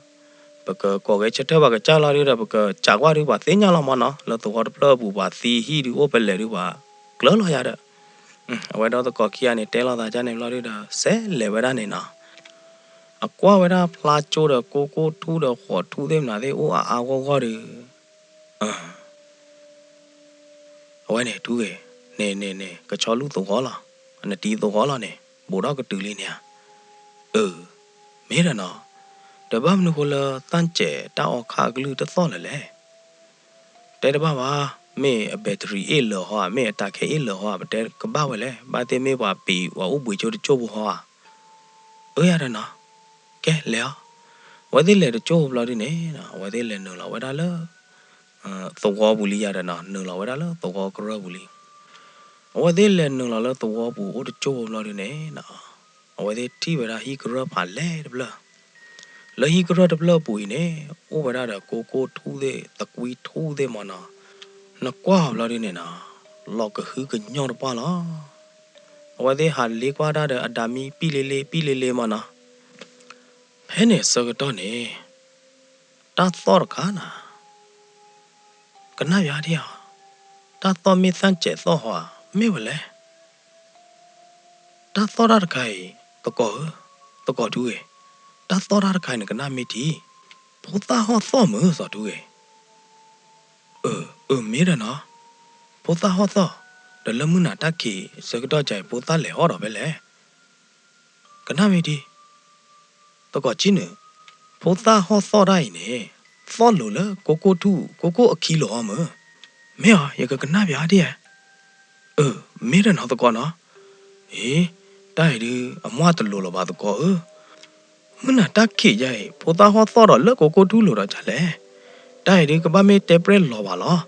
ပကကိးဂဲၤဆၢထၢၣ်ပှၤကစၢ်လီၤဒုဒီး ပကစးကွၢ်ဒုပှၤသ့ၣ်ညါလီၤမ့ၢ်နီၤ, လၢသဝီတဖျၢၣ်အပူၤ ပှၤသံဟံၣ်ဒုအိၣ်ဖဲလဲၣ်ဒုပှၤကျၢၤလီၤယါဒီး အဝဲဒီသကိးခံဂၤန့ၣ် တဲလီၤသးဒ်န့ၣ်ဘျီဒုဒီး ဆဲးလဲၤဝဲဒၣ်န့ၣ်နီၤ. အကွၢ်ဝဲဒၣ်ဖျါကၠိဒီး ကိကိၢ်ထူၣ်ဒီးဃိးထူၣ်သ့ၣ်မနုၤသ့ၣ် အိၣ်အါအါဂီၢ်ဂီၢ်ဒီး အဝဲန့ၣ်ထူဂ့ၤ, န့ၣ်န့ၣ်န့ၣ် ကဆီလူၢ်သဝီလီၤ, နတံၤသဝီလီၤန့ၣ် ဘူးထီၣ်ကတုၤလံန့ၣ်ဧါ. အၢ မ့ၢ်ဒီးနီၤ, ဒီးဘၣ်မနုၤဃိလၢသၣ်စဲးတၢ်အီခၣ်အကလုၢ်တသီၣ်လၢၤလဲၣ်. တဲတဘၣ်ဘၣ်, မ့ၢ်အဘဲတရံးအ့ၣ်လၢာ်ဟီဧါ, မ့ၢ်အတၢ်ခဲအ့ၣ်လၢာ်ဟီဧါ, ပတဲကဘၣ်ဝဲလဲၣ်, ဘၣ်သ့ၣ်မ့ၢ်ပှၤပံၤပှၤအိၣ်ဘှံးကၠိတကၠိၢ်ဖိဟီဧါ. အၢ ယၤဒီးနီၤ, ကဲလဲၤအီၤ. အဝဲသ့ၣ်လဲၤတကၠိၢ်ဖိဘျီဒုန့ၣ် အဝဲသ့ၣ်လဲၤနုာ်လီၤဝဲဒၣ်လၢ သဝီပူၤလံယၤဒီးနီၤ, နုာ်လီၤဝဲဒၣ်လၢသဝီကရၢၢ်ပူၤလံ. အဝဲသ့ၣ်လဲၤနုာ်လီၤလၢသဝီပူၤအိၣ်တကၠိၢ်ဖိဘျီဒုန့ၣ် အဝဲသ့ၣ်ထံၣ်ဝဲဒၣ်ဟံၣ်ကရၢၢ်ဖးလဲၢ်တဖျၢၣ်. လၢဟံၣ်ကရၢၢ်တဖျၢၣ်အပူၤအံၤန့ၣ် အိၣ်ဝဲဒၣ်ဒီးကိကိၢ်ထူၣ်သ့ၣ် သကွံထူၣ်သ့ၣ်မ့ၢ်နီၤ. နကွၢ်အီၤဘျီဒုန့ၣ်နီၤ, လီၤကဟုကညီၢ်တပှၢ်လီၤ. အဝဲသ့ၣ်ဟးလ့ကွၢ်တၢ်ဒီးအဒၣ်မံပံၣ်လ့လ့ပံၣ်လ့လ့မ့ၢ်နီၤ. ဖဲန့ၣ်ဆၢကတီၢ်န့ၣ် တၢ်သီၣ်တခါနၤ, ကနၣ်ယါဒံဧါ, တၢ်သီၣ်မ့ၢ်သၣ်စဲးသီၣ်ဟီဧါ, မ့ၢ်ဝဲလဲၣ်. တၢ်သီၣ်တၢ်တခါအံၤ သကိးဧၢ, သကိးထူဂ့ၤ, တၢ်သီၣ်တၢ်တခါအံၤ နကနၣ်မ့ၢ်ထံ, ဖိသၣ်ဟီၣ်သီၣ်မုၢ်စီၤထူဂ့ၤ. အၢ အၢ မ့ၢ်ဒီးနီၤ, ဖိသၣ်ဟီၣ်သီၣ်, ဒီးလၢမုၢ်နၤတၢ်ခံးဆၢကတီၢ်ကါအံၤ ဖိသၣ်လဲၤဟီၣ်ဒီးဖဲလဲၣ်. ကနၣ်မ့ၢ်ထံ, သကိးဆံၣ်နၢၤ, ဖိသၣ်ဟီၣ်သီၣ်တၢ်အံၤန့ၣ် သီၣ်လိၤလၢကိကိၢ်ထူၣ် ကိကိၢ်အခံလိၤဟီမုၢ်. မ့ၢ်ဧါ, ယကကနၣ်ပၠးဒ်ဧါ. အၢ မ့ၢ်ဒီးနီၤသကိးနီၤ. အ့ တၢ်အံၤဒု အမ့ၢ်တလိၤလၢၤဘၣ်သကိးဧၢ. မုၢ်နၤတၢ်ခံးယါအံၤ ဖိသၣ်ဟီၣ်သီၣ်ဒီးလၢကိကိၢ်ထူၣ်လိၤဒီးဒ်လဲၣ်. တၢ်အံၤဒုကဘၣ်မ့ၢ်တဲပြဲၢ်လီၤဘၣ်လီၤ.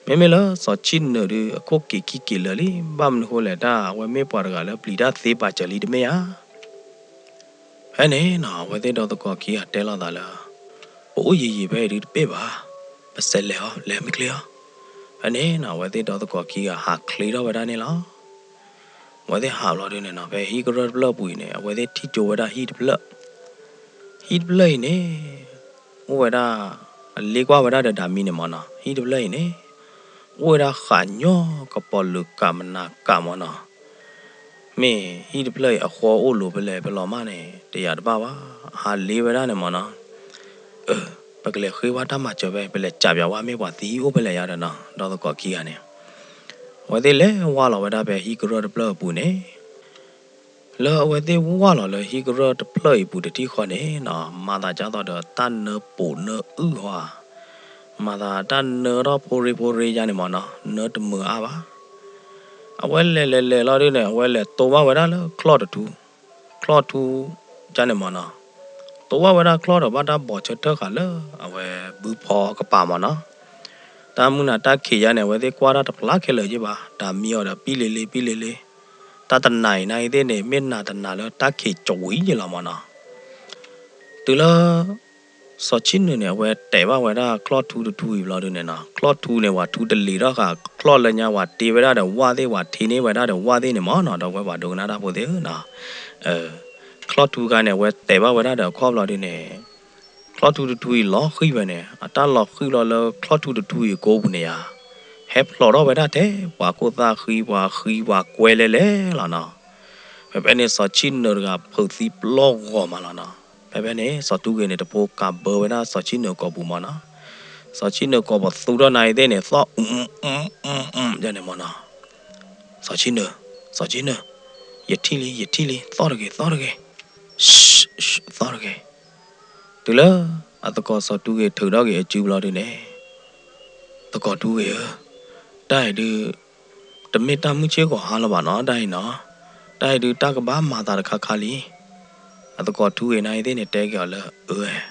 မ့မ့ၢ်လၢစီၤဆံၣ်နၢၤဒု အခိၣ်က့ၤခံက့ၤလၢာ်လံ, ဘၣ်မနုၤဃိလဲၣ် တၢ်အဝဲမ့ၢ်ပှၤတဂၤလၢပျံၤတၢ်သ့ပာ်စၢၤလံတမ့ၢ်ဧါ. ဖဲန့ၣ်နီၤ အဝဲသ့ၣ်ဒီသကိးခံဂၤတဲလိာ်သးလၢ ပအိၣ်ယံာ်ယံာ်ဖဲအံၤဒုတပ့ၢ်ဘၣ်, ပဆဲးလဲၤအီၤ လဲၤမ့ၢ်ချ့အီၤ. ဖဲန့ၣ်နီၤ အဝဲသ့ၣ်ဒီသကိးခံဂၤဟးချ့ထီၣ်ဝဲဒၣ်န့ၣ်လီၤ. အဝဲသ့ၣ်ဟးလီၤဒုန့ၣ်နီၤ ဖဲဟံၣ်ကရၢၢ်တဖျၢၣ်အပူၤအံၤန့ၣ် အဝဲသ့ၣ်ထံၣ်ကၠိဝဲဒၣ်ဟံၣ်တဖျၢၣ်, ဟံၣ်တဖျၢၣ်အံၤန့ၣ် အိၣ်ဝဲဒၣ် အလ့ကွၢ်ဝဲဒၣ်ဒီးဒၣ်မံန့ၣ်မၢ်နီၤ ဟံၣ်တဖျၢၣ်အံၤန့ၣ် အိၣ်ဝဲဒၣ်ဃးညီကပီၤလုာ်ကးမနၤကးမၢ်နီၤ မ့ၢ်ဟံၣ်တဖျၢၣ်အံၤအဃီအိၣ်လိၤဖဲလဲၣ်ဖဲလဲၣ်မးန့ၣ် တယာ်တဘၣ်ဘၣ်, ဟးလ့ဝဲဒၣ်န့ၣ်မၢ်နီၤ, ပကလဲၤဃ့ဝဲတၢ်မၤစၢၤဖဲ ပလဲၤစံးပၠးဝဲမ့ၢ်ပှၤသံဟံၣ်အိၣ်ဖဲလဲၣ်ယါဒီးနီၤ ဒီသကိးခံဂၤန့ၣ်, အဝဲသ့ၣ်လဲၤဝါလီၤဝဲဒၣ်ဖဲဟံၣ်ကရၢၢ်တဖျၢၣ်အပူၤန့ၣ် လၢအဝဲသ့ၣ်ဝါလီၤလၢဟံၣ်ကရၢၢ်တဖျၢၣ်အံၤပူၤတထံၣ်ဃီန့ၣ်နီၤ မၤသးဒ်သိးဒီးတၢ်နၢပူၤနၢအုၣ်ဟီဧါ, မၤသးတၢ်နၢထီၣ်ဖိရ့ဖိရ့ယါန့ၣ်မၢ်နီၤ နၢတမုာ်အါဘၣ်. အဝဲလဲၤလဲၤလဲၤလီၤဒုန့ၣ် အဝဲလဲၤတိၢ်ဘၣ်ဝဲဒၣ်လၢချီၣ်တထူ, ချီၣ်ထူယါန့ၣ်မၢ်နီၤ, တိၢ်ဘၣ်ဝဲဒၣ်ချီၣ်ဒီးဘၣ်တၢ်ဘီးဆၢထၢၣ်ဃာ်လၢ အဝဲဘုဖီကပၤမၢ်နီၤ, တၢ်မုၢ်နၤတၢ်ခံးယါန့ၣ် အဝဲသ့ၣ်ကွၢ်တၢ်တဖျါခဲလၢာ်ယ့ၢ်ဘၣ် တၢ်မံအီၤဒီးပံလ့လ့ပံလ့လ့, တၢ်တနၤအံၤနၤအံၤသ့ၣ်န့ၣ် မ့ၢ်နၤတနၤလၢတၢ်ခံးကဝံၤယ့ၢ်လီၤမၢ်နီၤ. တုၤလၢ စီၤဆံနၢၤန့ၣ် အဝဲတဲာ်ဘၣ်ဝဲဒၣ်ချီၣ်ထူတထူအံၤဘျီဒုန့ၣ်နီၤ ချီၣ်ထူန့ၣ် ဝဲထူတလ့ၤထီၣ်ဃာ်ချီၣ်လၢညါ ဝဲတ့ဝဲဒၣ်ဒီးဝၣ်သ့ၣ် ဝဲထ့န့ၢ်ဝဲဒၣ်ဒီးဝၣ်သ့ၣ်န့ၣ်မၢ်နီၤ ဒီပုၢ်ဝဲၢ်ပှၤဒိကနၣ်တၢ်ဖိသ့ၣ်ဧၢနီၤ, ချီၣ်ထူခါန့ၣ် အဝဲတဲာ်ဘၣ်ဝဲဒၣ်ဒီးအခီၣ်ဘျီဒုန့ၣ် ချီၣ်ထူတထူအံၤလီၤဃံၤဝဲန့ၣ် အတၢ်လီၤဃံၤလီၤလၢချီၣ်ထူတထူအံၤကိးပူၤန့ၣ်ယါ, ဟဲဖျိးထီၣ်ဝဲဒၣ်ထဲ ပှၤခိၣ်သၣ်ဃံ ပှၤဃံပှၤကွဲလဲလဲလီၤနီၤ. ဖဲဖဲန့ၣ် စီၤဆံနၢၤတဂၤဖုးသံပျီၢ်ဂီၤမးလီၤနီၤ. ဖဲဖဲန့ၣ် စီၤတူဂ့ၤန့ၣ် တဖိကးဘၢဝဲဒၣ်စီၤဆံနၢၤကိာ်ပူၤမၢ်နီၤ. စီၤဆံနၢၤကိာ်ပူၤသူၣ်ထီၣ်နၤအံၤသ့ၣ်န့ၣ် သီၣ်အူအူအူအူယါန့ၣ်မၢ်နီၤ. စီၤဆံနၢၤ, စီၤဆံနၢၤ, ယထံၣ်လံ ယထံၣ်လံ သီၣ်တဂ့ၤ သီၣ်တဂ့ၤ, သီၣ်တဂ့ၤ. တုၤလၢအသကိးစီၤတူဂ့ၤထုးထီၣ်က့ၤအစုဘျီဒုန့ၣ် သကိးတူဂ့ၤဧၢ, တၢ်အံၤဒုး တမ့ၢ်တၢ်မုၢ်ဆ့ၣ်ဂီၤဟါလၢၤဘၣ်နီၤ တၢ်အံၤနီၤ, တၢ်အံၤဒုးတၢ်ကဘၣ်မၤသးတခါခါလံ. အသကိးတူဂ့ၤနၤအံၤသ့ၣ်န့ၣ် တဲက့ၤအီၤလၢ အၢ,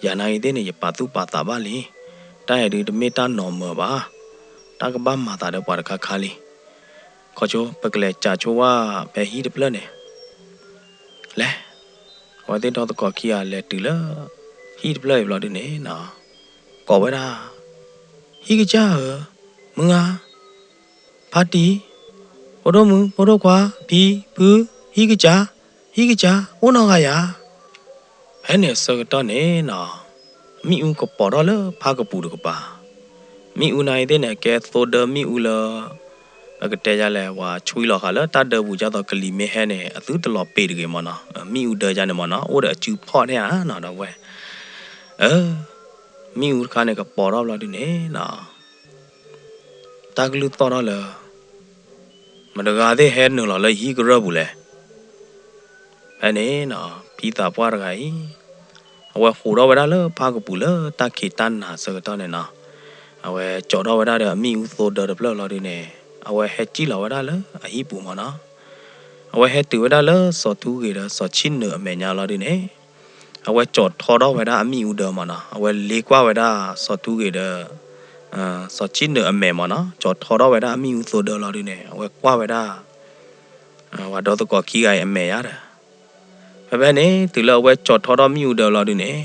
ယၤနၤအံၤသ့ၣ်န့ၣ် ယပာ်သူၣ်ပာ်သးဘၣ်လံ. တၢ်အံၤဒုးတမ့ၢ်တၢ်နီၢ်မၢၤဘၣ်, တၢ်ကဘၣ်မၤသးဒီးပှၤတခါခါလံ. ခီဆိ ပကလဲၤစးဆိဝဲဖဲဟံၣ်တဖျၢၣ်န့ၣ် လဲၤ, အဝဲသ့ၣ်ဒီသကိးခံဂၤလဲၤတုၤလၢ ဟံၣ်တဖျၢၣ်အံၤဘျီဒုန့ၣ်နီၤ, ကိးဝဲဒၣ်, ဟံၣ်ကစၢ်ဧၢ, မုၢ်ဂၤ, ဖါတံၢ်, ဖိဒိၣ်မုၣ် ဖိဒိၣ်ခွါ ဖံဖု, ဟံၣ်ကစၢ်, ဟံၣ်ကစၢ် အိၣ်နီတဂၤယၤ. ဖဲန့ၣ်အဆၢကတီၢ်န့ၣ်နီၤ, မ့ၣ်အူကပီၤထီၣ်လၢဖါကပူၤတကပၤ, မ့ၣ်အူနၤအံၤသ့ၣ်န့ၣ် အကဲသိဒၢမ့ၣ်အူလၢ ပကတဲယါလဲၣ် ပှၤဆွံလီၤဃာ်လၢတၢ်ဒၢပူၤ ဒ်သိးကလံၤမ့ၢ်ဟဲန့ၣ် အသုတလီၤပ့ၤတဂ့ၤမၢ်နီၤ, မ့ၣ်အူဒၢယါန့ၣ်မၢ်နီၤ အိၣ်ဒီးအစုဖီၣ်န့ၣ်ဧါနီၤ ဒီပုၢ်ဝဲၢ်, အၢ, မ့ၣ်အူတခါန့ၣ်ကပီၤထီၣ်ဘျီဒုန့ၣ်နီၤ, တၢ်ကလုၢ်သီၣ်ထီၣ်လၢ မတဂၤသ့ၣ်ဟဲနုာ်လီၤလၢယဟံၣ်ကရၢၢ်ပူၤလဲၣ်. ဖဲန့ၣ်နီၤ ဖံသးပှၢ်တဂၤအံၤ အဝဲဟူးထီၣ်ဝဲဒၣ်လၢဖါကပူၤလၢတၢ်ခံးတၢ်နၤဆၢကတီၢ်န့ၣ်နီၤ, အဝဲကၠီၤထီၣ်ဝဲဒၣ်ဒီးအမ့ၣ်အူသိဒၢတဖျၢၣ်လီၤဒုန့ၣ် အဝဲဟဲစံၣ်လီၤဝဲဒၣ်လၢအဟံၣ်ပူၤမၢ်နီၤ, အဝဲဟဲတုၤဝဲဒၣ်လၢစီၤထူဂ့ၤဒီးစီၤဆံနၢၤအမဲာ်ညါလီၤဒုန့ၣ် အဝဲကၠီၤထီထီၣ်ဝဲဒၣ်အမ့ၣ်အူဒၢမၢ်နီၤ, အဝဲလ့ကွၢ်ဝဲဒၣ်စီၤထူဂ့ၤဒီး စီၤဆံနၢၤအမဲာ်မၢ်နီၤ, ကၠီၤထီထီၣ်ဝဲဒၣ်အမ့ၣ်အူသိဒၢလီၤဒုန့ၣ် အဝဲကွၢ်ဝဲဒၣ် ပှၤဒီသကိးခံဂၤအံၤအမဲာ်ညါဒီး, ဖဲဖဲန့ၣ် တုၤလၢအဝဲကၠီၤထီထီၣ်မ့ၣ်အူဒၢလီၤဒုန့ၣ်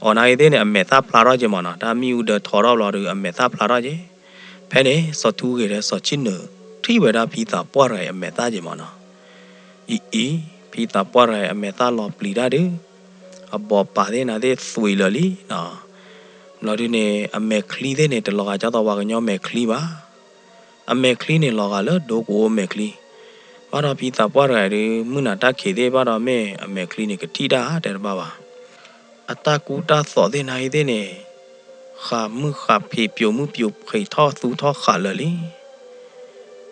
အီၤနၤအံၤသ့ၣ်န့ၣ် အမဲာ်သၣ်ဖျါထီၣ်က့ၤမၢ်နီၤ, တၢ်မ့ၣ်အူဒၢထီထီၣ်ဘျီဒု အမဲာ်သၣ်ဖျါထီၣ်က့ၤ, ဖဲန့ၣ် စီၤထူဂ့ၤဒီးစီၤဆံနၢၤ ထံၣ်ဝဲဒၣ်ဖံသးပှၢ်တဂၤအံၤအမဲာ်သၣ်က့ၤမၢ်နီၤ, အံၤအံၤ ဖံသးပှၢ်တဂၤအံၤအမဲာ်သၣ်လီၤပျံၤတၢ်ဒု အဘီပာ်သ့ၣ်နၤသ့ၣ်သွံးလၢာ်လံနီၤ, ဘျီဒုန့ၣ် အမဲာ်ချံသ့ၣ်န့ၣ် တလီၤဂာ်ဒ်သိးပှၤကညီမဲာ်ချံဘၣ် အမဲာ်ချံန့ၣ်လီၤဂာ်လၢဒိကအိမဲာ်ချံ, ဘၣ်ဒီးဖံသးပှၢ်တဂၤအံၤဒု မုၢ်နၤတၢ်ခံးသ့ၣ်ဘၣ်ဒီးမ့ၢ်အမဲာ်ချံန့ၣ် ကထံၣ်တၢ်တဲတဘၣ်ဘၣ်, အတၢ်ကူတၢ်သိးသ့ၣ်နၤအံၤသ့ၣ်န့ၣ် ဃးမုၢ်ဃးဖံးပျိးမုၢ်ပျိးဖံးထီၣ်သူထီၣ်ဃာ်လၢာ်လံ,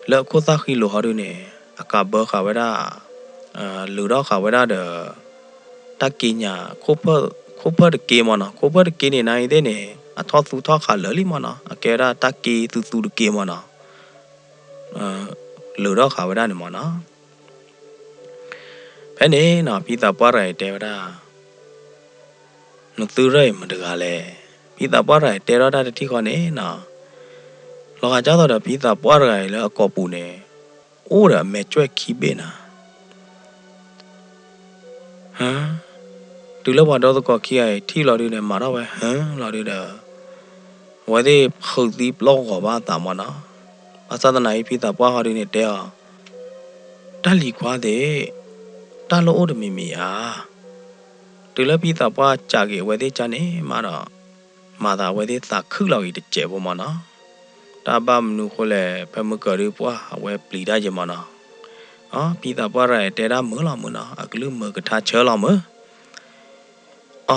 လၢအခိၣ်သၣ်ဃံလိာ်ဟီဒုန့ၣ် အကးဘၢဃာ်ဝဲဒၣ် လုာ်ထီၣ်ဃာ်ဝဲဒၣ်ဒီး တၢ်က့ညး ခိၣ်ဖၢၣ်တက့မၢ်နီၤ, ခိၣ်ဖၢၣ်တက့န့ၣ် နၤအံၤသ့ၣ်န့ၣ် အထီၣ်သူထီၣ်ဃာ်လၢာ်လံမၢ်နီၤ, အကဲဝဲဒၣ်တၢ်က့သူသူတက့မၢ်နီၤ, လုာ်ထီၣ်ဃာ်ဝဲဒၣ်န့ၣ်မၢ်နီၤ. ဖဲန့ၣ်နီၤ ဖံသးပှၢ်တဂၤအံၤတဲဝဲဒၣ် နသုရဲၣ်အံၤမတဂၤလဲၣ်. ဖံသးပှၢ်တဂၤအံၤတဲထီၣ်တၢ်တထံၣ်ဃီန့ၣ်နီၤ, လီၤဂာ်ဒ်သိးဒီးဖံသးပှၢ်တဂၤအံၤလၢအကိာ်ပူၤန့ၣ် အိၣ်ဒီးအမဲာ်ကွဲၢ်ခံဘ့ၣ်နၤ ဟါ, တုၤလၢပှၤဒီသကိးခံဂၤအံၤထံၣ်လီၤဒုန့ၣ် မၤထီၣ်ဝဲဟါလီၤဒုဒီး အဝဲသ့ၣ်ဖုးသံပျီၢ်ဂီၤဘၣ်အသးမၢ်နီၤ. ဘၣ်ဆၣ်သနာ်က့ ဖံသးပှၢ်ဟီဒုန့ၣ်တဲအီၤ တၢ်လံၤခွါသ့ၣ်, တၢ်လၢအိၣ်တမံၤမံၤဧါ. တုၤလၢဖံသးပှၢ်စံးက့ၤအဝဲသ့ၣ်ကန့ၣ်မးဒီး, မၤသးအဝဲသ့ၣ်သးခုၣ်လီၤဂ့ၤတစဲးဖိမၢ်နီၤ. တၢ်ဘၣ်မနုၤဃိလဲၣ်, ဖဲမုၢ်ကၢၤဒုးပှၢ်အဝဲပျံၤတၢ်ယဲမၢ်နီၤ. အ ဖံသးပှၢ်တဂၤအံၤတဲဒၣ်မုာ်လီၤမုာ်နီၤ, အကလုၢ်မုာ်ကထါဆၢလီၤမုာ်. အ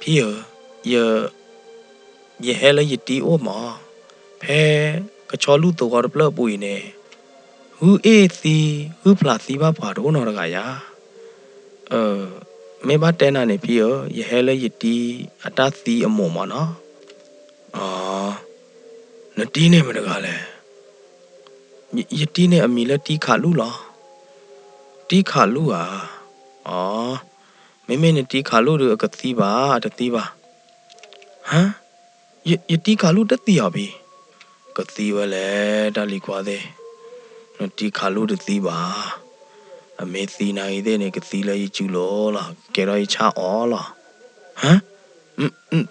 ဖံဧၢ, ယ ယဟဲလၢယတံၤအိၣ်မၢ်, ဖဲကဆီလူၢ်သဝီတဖျၢၣ်အပူၤအံၤန့ၣ်, ဂုၢ်အ့ၣ်သံ, ဂုၢ်ဖျးသံဘၣ်ပှၤတအိၣ်နီတဂၤယၤ. မ့ၢ်ဘၣ်တဲနၤန့ၣ်ဖံဧၢ, ယဟဲလၢယတံၤအတၢ်သံအမိၢ်မၢ်နီၤ. အ နတံၤန့ၣ်မတဂၤလဲၣ်. ယတံၤန့ၣ်အမံၤလၢတံၤခးလူၢ်လီၤ. တံၤခးလူၢ်ဧါ. အ မ့မ့ၢ်နတံၤခးလူၢ်ဒုးအကသံဘၣ်, အတသံဘၣ်. ဟါ, ယတံၤခးလူၢ်တသံအီၤဖံ. ကသံဝဲလဲၣ် တၢ်လံၤခွါသ့ၣ်, နတံၤခးလူၢ်တသံဘၣ်. အမ့ၢ်သံနၤဂ့ၤသ့ၣ်န့ၣ် ကသံလၢယစုလိၤလီၤ, ကဲထီၣ်ယဆါအီၣ်လီၤ. ဟါ,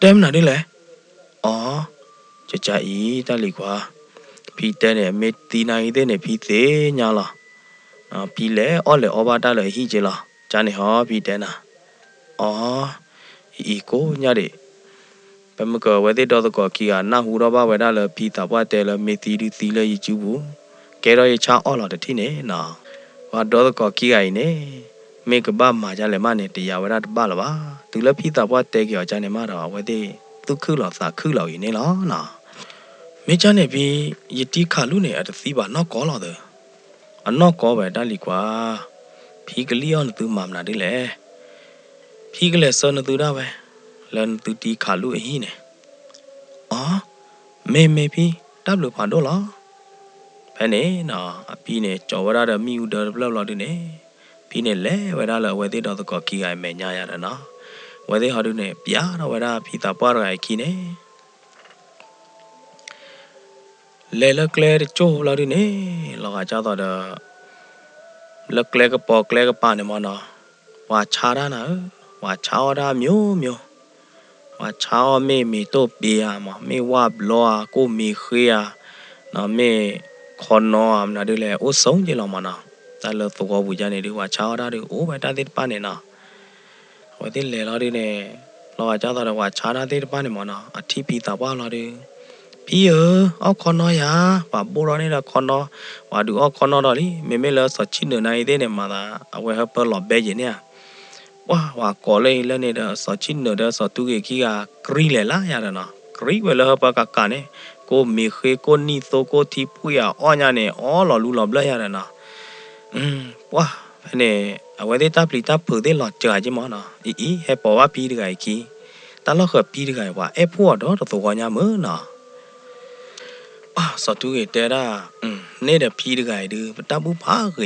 တဲမနုၤဒ်လဲၣ်. အ ကကါအံၤ တၢ်လံၤခွါ, ဖံတဲန့ၣ် မ့ၢ်သံနၤဂ့ၤသ့ၣ်န့ၣ် ဖံသ့ၣ်ညါလီၤ. ဖံလဲၤအီၣ်လဲၤအီဘၣ်တၢ်လၢအဟံၣ်က့လီၤ. ကန့ၣ်ဟီ ဖံတဲနၤ. အ အံၤကိးညါဒံး, ဖဲမုၢ်ကၢၤအဝဲသ့ၣ်ဒီသကိးခံဂၤ နၢ်ဟူထီၣ်ဘၣ်ဝဲဒၣ်လၢဖံသးပှၢ်တဲလၢ မ့ၢ်သံဒုးသံလၢယစုပူၤ, ကဲထီၣ်ယဆါအီၣ်လီၤတထံၣ်န့ၣ်နီၤ. ပှၤဒီသကိးခံဂၤအံၤန့ၣ်, မ့ၢ်ကဘၣ်မၤဒ်လဲၣ်မးန့ၣ် တယာ်ဝဲဒၣ်တဘၣ်လၢၤဘၣ်. တုၤလၢဖံသးပှၢ်တဲက့ၤအီၤကန့ၣ်မးဒီး အဝဲသ့ၣ်သူၣ်ခုၣ်လီၤသးခုၣ်လီၤဂ့ၤန့ၣ်လီၤနီၤ. မ့ၢ်ကန့ၣ်ဖံ, ယတံၤခးလူၢ်န့ၣ် အတသံဘၣ်နီၢ်ကီၢ်လီၤသၢ. အနီၢ်ကီၢ်ဝဲတၢ်လံၤခွါ, ဖံကလံၣ်အီၣ်နသုမၤမနုၤဒ်လဲၣ်. ဖံကလဲၤဆှၢနသုဒၣ်ဝဲ, လၢနသုတံၤခးလူၢ်အဟံၣ်န့ၣ်. အ မ့ၢ်မ့ၢ်ဖံ, တၢ်ဘျုးဖးဒိၣ်လီၤ. ဖဲန့ၣ်နီၤ အဖံန့ၣ် ကၠီၤဝဲဒၣ်ဒီးမ့ၣ်အူဒၢတဖျၢၣ်ဘျီဒုန့ၣ်, ဖံန့ၣ်လဲၤဝဲဒၣ်လၢအဝဲသ့ၣ်ဒီသကိးခံဂၤအမဲာ်ညါယၤဒီးနီၤ, အဝဲသ့ၣ်ဟီဒုန့ၣ် ပျးထီၣ်ဝဲဒၣ်ဖံသးပှၢ်တဂၤအခံန့ၣ် လဲၤလၢကျဲတကၠိၢ်ဘျီဒုန့ၣ်, လီၤဂာ်ကၢ်သိးဒီး လၢကျဲကပီၤကျဲကပၤန့ၣ်မၢ်နီၤ, ပှၤဆါတၢ်နၤဧၢ, ပှၤဆါအီၣ်တၢ်မျိုးမျိုး, ပှၤဆါအီၣ်မ့ၢ်မ့ၤတိၢ်ပ့ၤဧါမး, မ့ၢ်ဝၣ်ဘျီဧါ, ကိၣ်မ့ၤဃ့ဧါ, နီၤမ့ၢ်ခီနီဧါ, မနုၤဒ်လဲၣ် အိၣ်ဆိးက့လီၤမၢ်နီၤ, တၢ်လၢသဝီပူၤယါန့ၣ်ဒုး ပှၤဆါအီၣ်တၢ်ဒုး အိၣ်ဝဲတၢ်သ့ၣ်တဖၣ်န့ၣ်နီၤ. အဝဲသ့ၣ်လဲၤလီၤဒုန့ၣ်, လီၤဂာ်ကၢ်သိးဒီးပှၤဆါတၢ်သ့ၣ်တဖၣ်န့ၣ်မၢ်နီၤ, အထံၣ်ဖံသးပှၢ်လီၤဒုး, ဖံဧၢ, အီၣ်ခီနီယၤ, ပှၤဘိၣ်ထီၣ်န့ၢ်ဒီးခီနီ, ပှၤဒုးအီၣ်ခီနီဒီးလံ, မ့မ့ၢ်လၢစီၤဆံၣ်နၢၤနၤအံၤသ့ၣ်န့ၣ် မၤသး အဝဲဟၢဖၢလီၤဘဲယံၤန့ၣ်ဧါ. ပှၤ ပှၤကိးလၢအံၤလၢန့ၣ်ဒီး စီၤဆံၣ်နၢၤဒီးစီၤတူၢ်ဂ့ၤခံဂၤ ကြံလဲၤလၢယၤဒီးနီၤ, ကြံဝဲလၢဟၢဖၢကးကးန့ၣ်, ကိၣ်မ့ၤဃ့ ကိၣ်နံၣ်သိ ကိၣ်ထံဖှံၣ်ဧါ အီၣ်ညါန့ၣ် အီၣ်လီၤလူလီၤဘျၢယၤဒီးနီၤ. ပှၤ ဖဲန့ၣ် အဝဲသ့ၣ်တၢ်ပျံၤတၢ်ဖုးသ့ၣ်လီၤစှၤက့မၢ်နီၤ, အံၤအံၤ ဟဲပိာ်ဘၣ်ဖံတဂၤအံၤခံ, တၢ်လီၢ်ဃၢၤဖံတဂၤအံၤ ပှၤအဲၣ်ဖှိၣ်အီၤဒီတသဝီညါမုၢ်နီၤ. ပှၤ စီၤတူၢ်ဂ့ၤတဲဒၣ်, န့ၣ်ဒီးဖံတဂၤအံၤဒုး ပတၢ်ဘူၣ်ဖးဂ့ၤညါနၤ,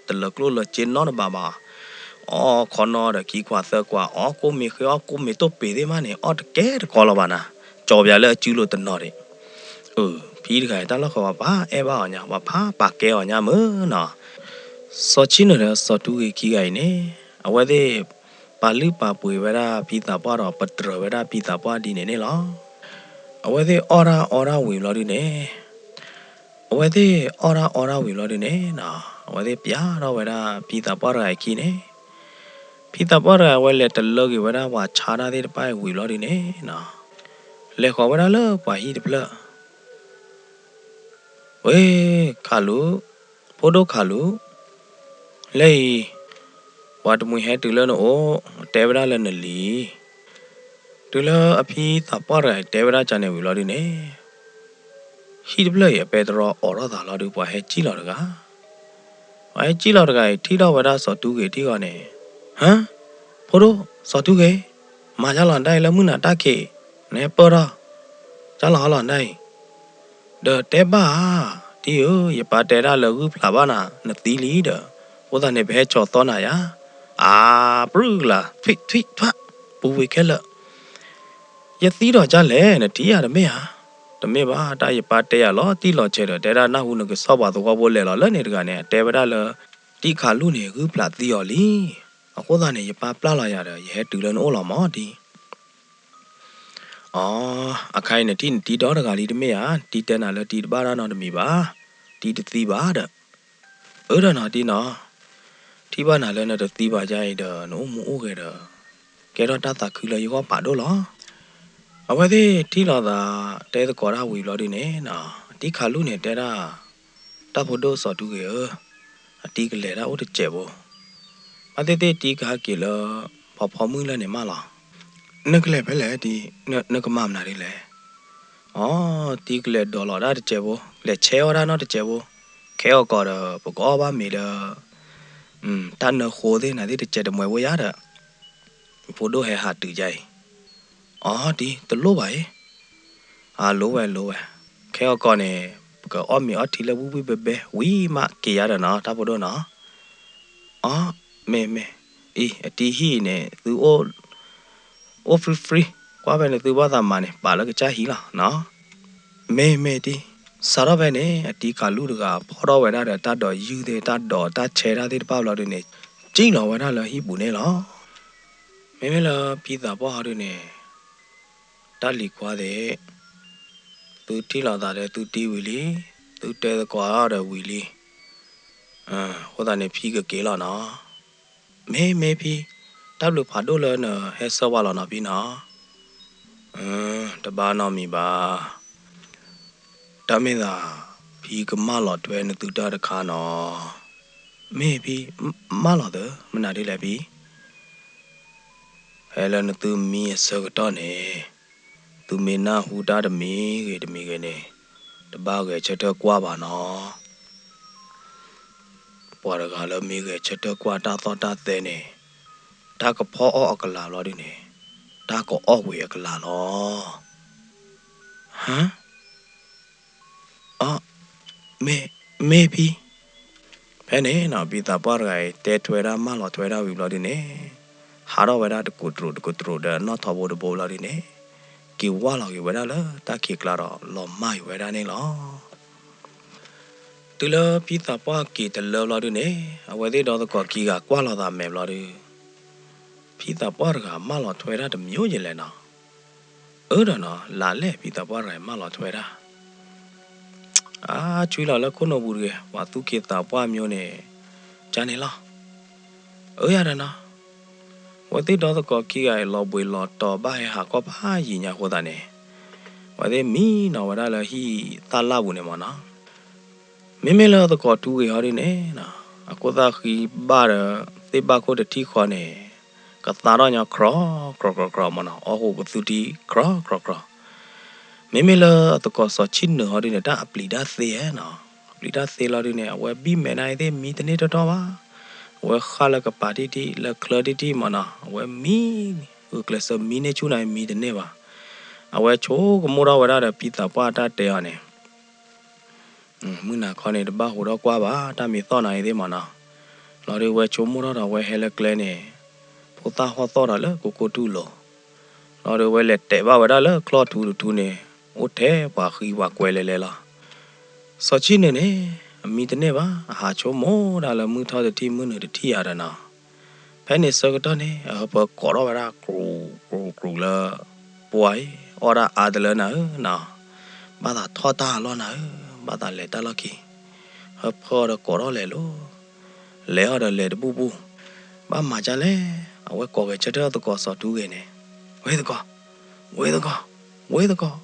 တလၢကျိၣ်လၢစ့နီတဘးဘၣ်. အီၣ်ခီနီဒီးခံကွၢ်သၢကွၢ်, အီၣ်ကိၣ်မ့ၤဃ့ အီၣ်ကိၣ်မ့ၤတိၢ်ပ့ၤသ့ၣ်မးန့ၣ် အီၣ်တကဲတကီလီၤဘၣ်နၤ, ကၠီပၠးလၢအစုလိၤတနီၤဒံး. အ ဖံတဂၤအံၤ တၢ်လီၢ်ဃၢၤပှၤဖးအဲၣ်ဘၣ်အီၤညါ, ပှၤဖးပာ်ကဲအီၤညါမုၢ်နီၤ. စီၤဆံၣ်နၢၤဒီးစီၤတူၢ်ဂ့ၤခံဂၤအံၤန့ၣ်, အဝဲသ့ၣ် ပာ်လုၢ်ပာ်ပှ့ၤဝဲဒၣ်ဖံသးပှၢ်ဒီး ပတြၢၤဝဲဒၣ်ဖံသးပှၢ်ဒ်န့ၣ်န့ၣ်လီၤ. အဝဲသ့ၣ်အီၣ်တၢ်အီတၢ်ဝံၤဘျီဒုန့ၣ်, အဝဲသ့ၣ်အီၣ်တၢ်အီတၢ်ဝံၤဘျီဒုန့ၣ်နီၤ, အဝဲသ့ၣ်ပျးထီၣ်ဝဲဒၣ်ဖံသးပှၢ်တဂၤအခံန့ၣ်, ဖံသးပှၢ်တဂၤအဝဲလဲၤတလၢက့ၤဝဲဒၣ်ပှၤဆါတၢ်သ့ၣ်တဖၣ်အံၤဝံၤဘျီဒုန့ၣ်နီၤ, လဲၤဃီၤဝဲဒၣ်လၢပှၤဟံၣ်တဖျၢၣ် ဝ့ၢ် ခးလူး, ဖိဒိၣ်ခးလူး, လၢအံၤ ပှၤတမှံၤဟဲတုၤလၢနအိၣ်, တဲဝဲဒၣ်လၢနလံၤ. တုၤလၢအဖံသးပှၢ်တဂၤအံၤတဲဝဲဒၣ်ကန့ၣ်ဝံၤဘျီဒုန့ၣ်, ဟံၣ်တဖျၢၣ်အံၤအပဲတြီအိးထီၣ်သးလီၤဒုး ပှၤဟဲစံၣ်လီၤတဂၤ ပှၤဟဲစံၣ်လီၤတဂၤအံၤ ထံၣ်ထီၣ်ဝဲဒၣ်စီၤတူၢ်ဂ့ၤထံၣ်ဂီၤန့ၣ်, ဟါ, ဖိဒိၣ်, စီၤတူၢ်ဂ့ၤ, မၤယါလီၤဒၣ်အံၤလၢမုၢ်နၤတၢ်ခံး, နဟဲပၢၢ်ထီၣ်, ကၢ်လီၤဟီလီၤဒၣ်အံၤ, ဒီးတဲဘၣ်ဧါ, တံၤဧၢ, ယပၢ်တဲဒၣ်လၢဂုၢ်ဖျးဘၣ်နၤ, နသံလံဒီး, အဃိသတးန့ၣ် ပဟဲကၠီၤသီနၤယါ, အါ, ပြုၢ်ကလၤ, ထွံၣ်ထွံၣ်ထွၣ်, ပူၤဝံၤခဲလၢာ် ယသံဒီးကၢ်လဲၣ် နထံၣ်ယၤတမ့ၢ်ဧါ, တမ့ၢ်ဘၣ် တၢ်ယပၢ်တဲယၤလီၤတံၢ်လီၤဆဲးဒီး တဲဒၣ်နၢ်ဟူနကစီၣ်ပှၤသဝီဖိလဲၤလီၤလၢန့ၣ်တဂၤန့ၣ် အတဲဝဲဒၣ်လၢ တံၤခးလူၢ်န့ၣ် ဂုၢ်ဖျးသံအီၤလံ, အဃိသတးန့ၣ် ယပၢ်ပျၢ်လီၤယၤဒီး ယဟဲတုၤလၢနအိၣ်လီၤမၢ်တံၤ အ အခါအံၤနထံၣ်နတံၤဒီတဂၤလံတမ့ၢ်ဧါ, တံၤတဲနၤလၢတံၤတဘၣ်တၢ်နီတမံၤဘၣ်, တံၤတသံဘၣ်ဒီး အၢ ဒီးနီၤတံၢ်နီၤ, ထံၣ်ဘၣ်နၤလၢနတသံဘၣ်ဒ်အံၤဒီး နအိၣ်မူအိၣ်ဂဲၤဒီး ကဲထီၣ်တၢ်သးခုလၢယဂီၢ်ဖးဒိၣ်လီၤ. အဝဲသ့ၣ်ထံၣ်လိာ်သးတဲသကိးတၢ်ဝံၤဘျီဒုန့ၣ်နီၤ, အတံၢ်ခးလူၢ်န့ၣ်တဲဒၣ်, တၢ်ဖိဒိၣ်စီၤတူဂ့ၤဧၢ, အတံၢ်ကလဲၤတၢ်အိၣ်တစဲးဖိ, ဘၣ်သ့ၣ်သ့ၣ်တံၢ်ကဟဲက့ၤလၢ ဖီဖီမုၢ်လၢန့ၣ်မးလီၤ. နကလဲၤဖဲလဲၣ်တံၢ်, နကမၤမနုၤဒ်လဲၣ်. အီ တံၢ်ကလဲၤဒိးလီၤတၢ်တစဲးဖိ, လဲၤဆဲးအီၣ်တၢ်နီတစဲးဖိ, ခဲအီၤကီးဒီး ပကအီၣ်ဘၣ်မ့ၤဒီး တၢ်နၢဃိသ့ၣ်နၤသ့ၣ်တစဲးတမှဲးဖိယါဒီး ဖိဒိၣ်ဟဲဟးတုၤဒ်အံၤ. အီ တံၢ်တလိၣ်ဘၣ်အံၤ, အလိၣ်ဝဲလိၣ်ဝဲ, ခဲအီၤကီးန့ၣ် ပကအီၣ်မ့ၤအီထံလၢဝံၣ်ဝံၣ်ဘဲဘဲ ဝံၤမးက့ၤယါဒီးနီၤ တၢ်ဖိဒိၣ်နီၤ. အီ မ့ၢ်မ့ၢ်, အံၤ အတံၢ်ဟံၣ်အံၤန့ၣ် သုအိၣ် free free, ကွၢ်ဖဲန့ၣ်သုဘၣ်သးမၤန့ၣ် ပာ်လၢကစၢ်ဟံၣ်လီၤနီၤ. မ့ၢ်မ့ၢ်တံၢ်, စးထီၣ်ဖဲန့ၣ် အတံၢ်ခးလူၢ်တဂၤဖီၣ်ထီၣ်ဝဲဒၣ်ဒီးတၢ်ဒိးယုၢ်သ့ၣ် တၢ်ဒိးတၢ်ဆဲးတၢ်သ့ၣ်တဖၣ်ဘျီဒုန့ၣ် စံၣ်လီၤဝဲဒၣ်လၢဟံၣ်ပူၤန့ၣ်လီၤ. မ့မ့ၢ်လၢဖံသးပှၢ်ဟီဒုန့ၣ် တၢ်လံၤခွါသ့ၣ်, သုထံၣ်လိာ်သးဒီးသုတံၢ်ဝံၤလံ, သုတဲသကိးအီၤဒီးဝံၤလံ, အဃိသတးန့ၣ်ဖံကက့ၤလီၤနီၤ. မ့ၢ်မ့ၢ်ဖံ, တၢ်ဘျုးဖးဒိၣ်လၢနဟဲဆှၢပှၤလီၤနီၤဖံနီၤ. တဘၣ်နီတမံၤဘၣ်, တၢ်မ့ၢ်သး ဖံကမၢလီၤထွဲနသုတၢ်တခါနီၤ. မ့ၢ်ဖံ, မၢလီၤသၢ မနုၤဒ်လဲၣ်ဖံ. ဖဲလၢနသုမံအဆၢကတီၢ်န့ၣ်, သုမ့ၢ်နၢ်ဟူတၢ်တမံၤဂ့ၤတမံၤဂ့ၤန့ၣ်, တဘၣ်ဂဲၤဆၢထၢၣ်ကွၢ်ဘၣ်နီၤ. ပှၤတဂၤလၢမ့ၢ်ဂဲၤဆၢထၢၣ်ကွၢ်တၢ်သီၣ်တၢ်သဲန့ၣ်, တၢ်ကဖီအီၣ်အကလၤဘျီဒုန့ၣ်, တၢ်ကအီၣ်ဝံၤအကလၤလီၤ. ဟါ, အီ, မ့ၢ်, မ့ၢ်ဖံ. ဖဲန့ၣ်နီၤ ဖံသးပှၢ်တဂၤအံၤ တဲထွဲဒၣ်မၢလီၤထွဲဒၣ်ဝံၤဘျီဒုန့ၣ်, ဟးထီၣ်ဝဲဒၣ်တကူးတရူးတကူးတရူးဒီးနီၣ်ထိးဘိတဘိဘျီဒုန့ၣ်, က့ၤဝၢ်လီၤက့ၤဝဲဒၣ်လၢတၢ်ခံးကျါဒီး လီၤမၢ်က့ၤဝဲဒၣ်န့ၣ်လီၤ. တုၤလၢဖံသးပှၢ်က့ၤတလၢဘျီဒုန့ၣ်, အဝဲသ့ၣ်ဒီသကိးခံဂၤကွၢ်လိာ်သးမဲာ်ဘျီဒု, ဖံသးပှၢ်တဂၤမၢလီၤထွဲဒၣ်တမံၤယဲလဲၣ်နီၤ. အၢဒီးနီၤ လၢ်လဲၣ်ဖံသးပှၢ်တဂၤမၢလီၤထွဲဒၣ် အါ ဆွံလီၤလၢခိၣ်နူာ်ပူၤတဂ့ၤ, ပှၤသူၣ်က့သးပှၢ်မ့ၢ်န့ၣ်, ကန့ၣ်လီၤ. အၢ ယၤဒီးနီၤ, အဝဲသ့ၣ်ဒီသကိးခံဂၤအံၤ လီၤဘှံးလီၤတီၤဘၣ်ဟဲဟးကီၢ်ဖးယံာ်ညါအဃိသတးန့ၣ်, အဝဲသ့ၣ်မံနီၤဝဲဒၣ်လၢဟံၣ်သၣ်လၣ်ပူၤန့ၣ်မ့ၢ်နီၤ. မ့မ့ၢ်လၢသကိးထူဂ့ၤဟီဒုန့ၣ်, အခိၣ်သၣ်ဃံဘၣ်ဒီး သ့ၣ်ဘၣ်ခိၣ်တထံၣ်ဃီန့ၣ်, ကသါထီၣ်ညီကြီကြီကြီကြီမ့ၢ်နီၤ, အီၣ်ဃိးကသူထံကြီကြီကြီ. မ့မ့ၢ်လၢအသကိးစီၤဆံၣ်နုာ်ဟီဒုန့ၣ် တၢ်အပျံၤတၢ်သ့ဧါနီၤ, အပျံၤတၢ်သ့လီၤဒုန့ၣ် အဝဲဘံၣ်မဲာ်နၤအံၤသ့ၣ်မံတန့ၢ်တီတီဘၣ်. အဝဲဃၣ်လၢကပၤထံၣ်ထံၣ် လၢချၢထံၣ်ထံၣ်မ့ၢ်နီၤ, အဝဲမံ, ဂုာ်ကျဲးစၢးမံန့ၢ်ဆူၣ်နၤအံၤမံတန့ၢ်ဘၣ်. အဝဲဆိကမိၣ်ထီၣ်ဝဲဒၣ်ဒီးဖံသးပှၢ်တၢ်တဲအီၤန့ၣ် မုၢ်နၤခီန့ၣ် တဘၣ်ဟူးထီၣ်ကွၢ်ဘၣ် တၢ်မံသီၣ်နၤအံၤသ့ၣ်မ့ၢ်နီၤ. လီၤဒုးဝဲဆိကမိၣ်ထီၣ်ဒီးဝဲဟဲလၢကျဲန့ၣ်, ဖိသၣ်ဟီၣ်သီၣ်ဒီးလၢကိကိၢ်ထူၣ်လိၤ, လီၤဒုးဝဲလဲၤတဲာ်ဘၣ်ဝဲဒၣ်လၢချီၣ်ထူတထူန့ၣ်, အိၣ်ထဲပှၤဃံပှၤကွဲလဲၤလဲၤလီၤ. စီၤဆံၣ်နုာ်န့ၣ်, အမံတန့ၢ်ဘၣ် အဟးဆိကမိၣ်ဒၣ်လၢမုၢ်ထီၣ်တထံၣ်မုၢ်နုာ်တထံၣ်ယၤဒီးနီၤ. ဖဲန့ၣ်ဆၢကတီၢ်န့ၣ် အဟၢဖၢကိးထီၣ်ဝဲဒၣ်ကြူးကြူးကြူးလၢ ပှၤအံၤ, အီၣ်ဒၣ်အါတလၢနၤဧၢနီၤ, ဘၣ်သးထီၣ်တၢ်အလီၢ်နၤဧၢ, ဘၣ်သးလဲၤတၢ်လီၢ်ခံ, ဟၢဖၢအီၤဒီးကိးထီၣ်လဲၤလိၤ, လဲၤအီၤဒီးလဲၤတဘူၣ်ဘူၣ်, ဘၣ်မၤဒ်လဲၣ်, အဝဲကိးဂဲၤဆၢထၢၣ်အသကိးစီၤထူဂ့ၤန့ၣ်, ဝဲသကိး, ဝဲသကိး, ဝဲသကိး,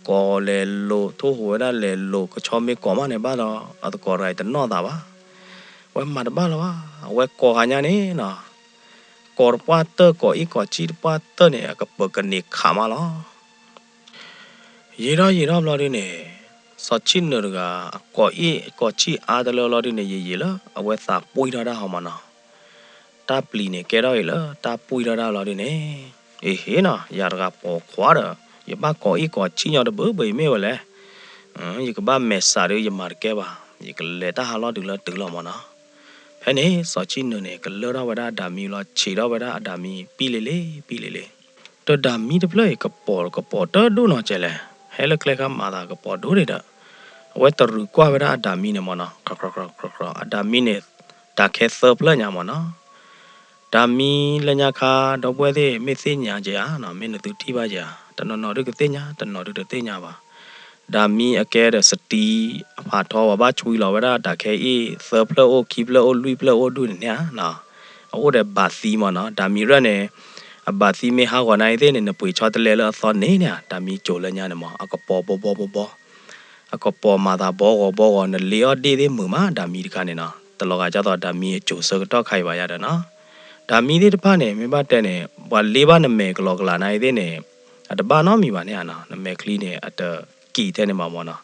ကိးလဲၤလိၤ ထိၣ်ဟူးဝဲဒၣ်လဲၤလိၤ ကဆီမ့ၢ်ကိးမးန့ၣ်ဘၣ်ဒီး အသကိးတဂၤအံၤတနီၣ်သးဘၣ်. အဝဲမၤတဘၣ်လၢၤဘၣ်, အဝဲကိးဂၤညါန့ၣ်နီၤ, ကိးတပှၢ်တၢၢ် ကိးအ့ၣ်ကိးဆံတပှၢ်တၢၢ်န့ၣ် အကပၢၤကန့ၢ်ခးမးလီၤ. ယံာ်ထီၣ်ယံာ်ထီၣ်ဘျီဒုန့ၣ်, စီၤဆံၣ်နုာ်တဂၤ အကိးအ့ၣ်ကိးဆံအါတလၢဘျီဒုန့ၣ် ယံာ်ယံာ်လၢအဝဲသးပှံၢ်ထီၣ်တၢ်ဟီမးနီၤ. တၢ်ပျံၤန့ၣ်ကဲထီၣ်အံၤလၢတၢ်ပှံၢ်ထီၣ်တၢ်ဘျီဒုန့ၣ်, အ့ဟ့နီၤ ယၤတဂၤပိာ်ခွါဒီး ယဘၣ်ကိးအ့ၣ်ကိးဆံညီတဘၢဘၢအံၤမ့ၢ်ဝဲလဲၣ်. ယကဘၣ်မဲာ်ဆှးဒီးယမၤတကဲဘၣ်, ယကလဲၤတၢ်ဟးလီၢ်တုၤလၢတုၤလီၤမးနီၤ. ဖဲန့ၣ် စီၤဆံၣ်နုာ်န့ၣ် ကလၢထီၣ်ဝဲဒၣ်အဒၣ်မံလီၤ ဆံးထီၣ်ဝဲဒၣ်အဒၣ်မံ ပံၣ်လံလံ ပံၣ်လံလံ. တဒၣ်မံတဖျၢၣ်အံၤ ကပိာ်ကပိာ်တဒိၣ်နီၤကဲလဲၣ်, ဟဲလၢကျဲခါမၤသးကပိာ်ဒိၣ်ဒံးဒီး, အဝဲတရူးကွၢ်ဝဲဒၣ်အဒၣ်မံန့ၣ်မးနီၤ, အဒၣ်မံန့ၣ် တၢ်ခဲသၢဖျၢၣ်ညါမးနီၤ. တၢ်မံလၢညါခါ ဒီပုၢ်ဝဲၢ်သ့ၣ် မ့ၢ်သ့ၣ်ညါက့ၤဧါနီၤ, မ့ၢ်နသုထံၣ်ဘၣ်က့ၤဧါ, တနီၤနီၤဒုးကသ့ၣ်ညါ တနီၤဒုးတသ့ၣ်ညါဘၣ်. ဒၤမံအကဲဒီးစတံ အဖးထီ ပှၤဘၣ်ဆွံလီၤဝဲဒၣ်တၢ်ခဲအံၤ သၢဖျၢၣ်အိၣ် ခံဖျၢၣ်အိၣ် လွံၢ်ဖျၢၣ်အိၣ်ဒူၣ်န့ၣ်န့ၣ်ဧါနီၤ. အအိၣ်ဒီးဘၣ်သံမ့ၢ်နီၤ. ဒၤမံရၢၣ်န့ၣ် အဘၣ်သံမ့ၢ်ဟးဂီၤနၤအံၤသ့ၣ်န့ၣ် နပှ့ၤဆီတလဲလၢအသီန့ၣ်န့ၣ်ဧါ. ဒၤမံကိၤလၢညါန့ၣ်မ့ၢ် အကပီၤဘီဘီဘီဘီ အကပီၤမၤသးဘီဂီၤဘီဂီၤ နလ့အီၣ်ဒ့ၣ်သ့ၣ်မုာ်မး ဒၤမံတခါန့ၣ်နီၤ. တလီၤဂာ်ကၢ်သိးဒၤမံအကိၤဆၢကတီၢ်ခါအံၤဘၣ်ယၤဒီးနီၤ. ဒၤမံသ့ၣ်တဖၣ်န့ၣ် မ့ၢ်ဘၣ်တဲန့ၣ် ပှၤလ့ဘၣ်နမဲာ်ကလီကလးနၤအံၤသ့ၣ်န့ၣ် အတဘၣ်နီတမံၤဘၣ်န့ၣ်ဧါနီၤ. နမဲာ်ချံန့ၣ် အတကံာ်ထဲန့ၣ်ဘၣ်မ့ၢ်နီၤ.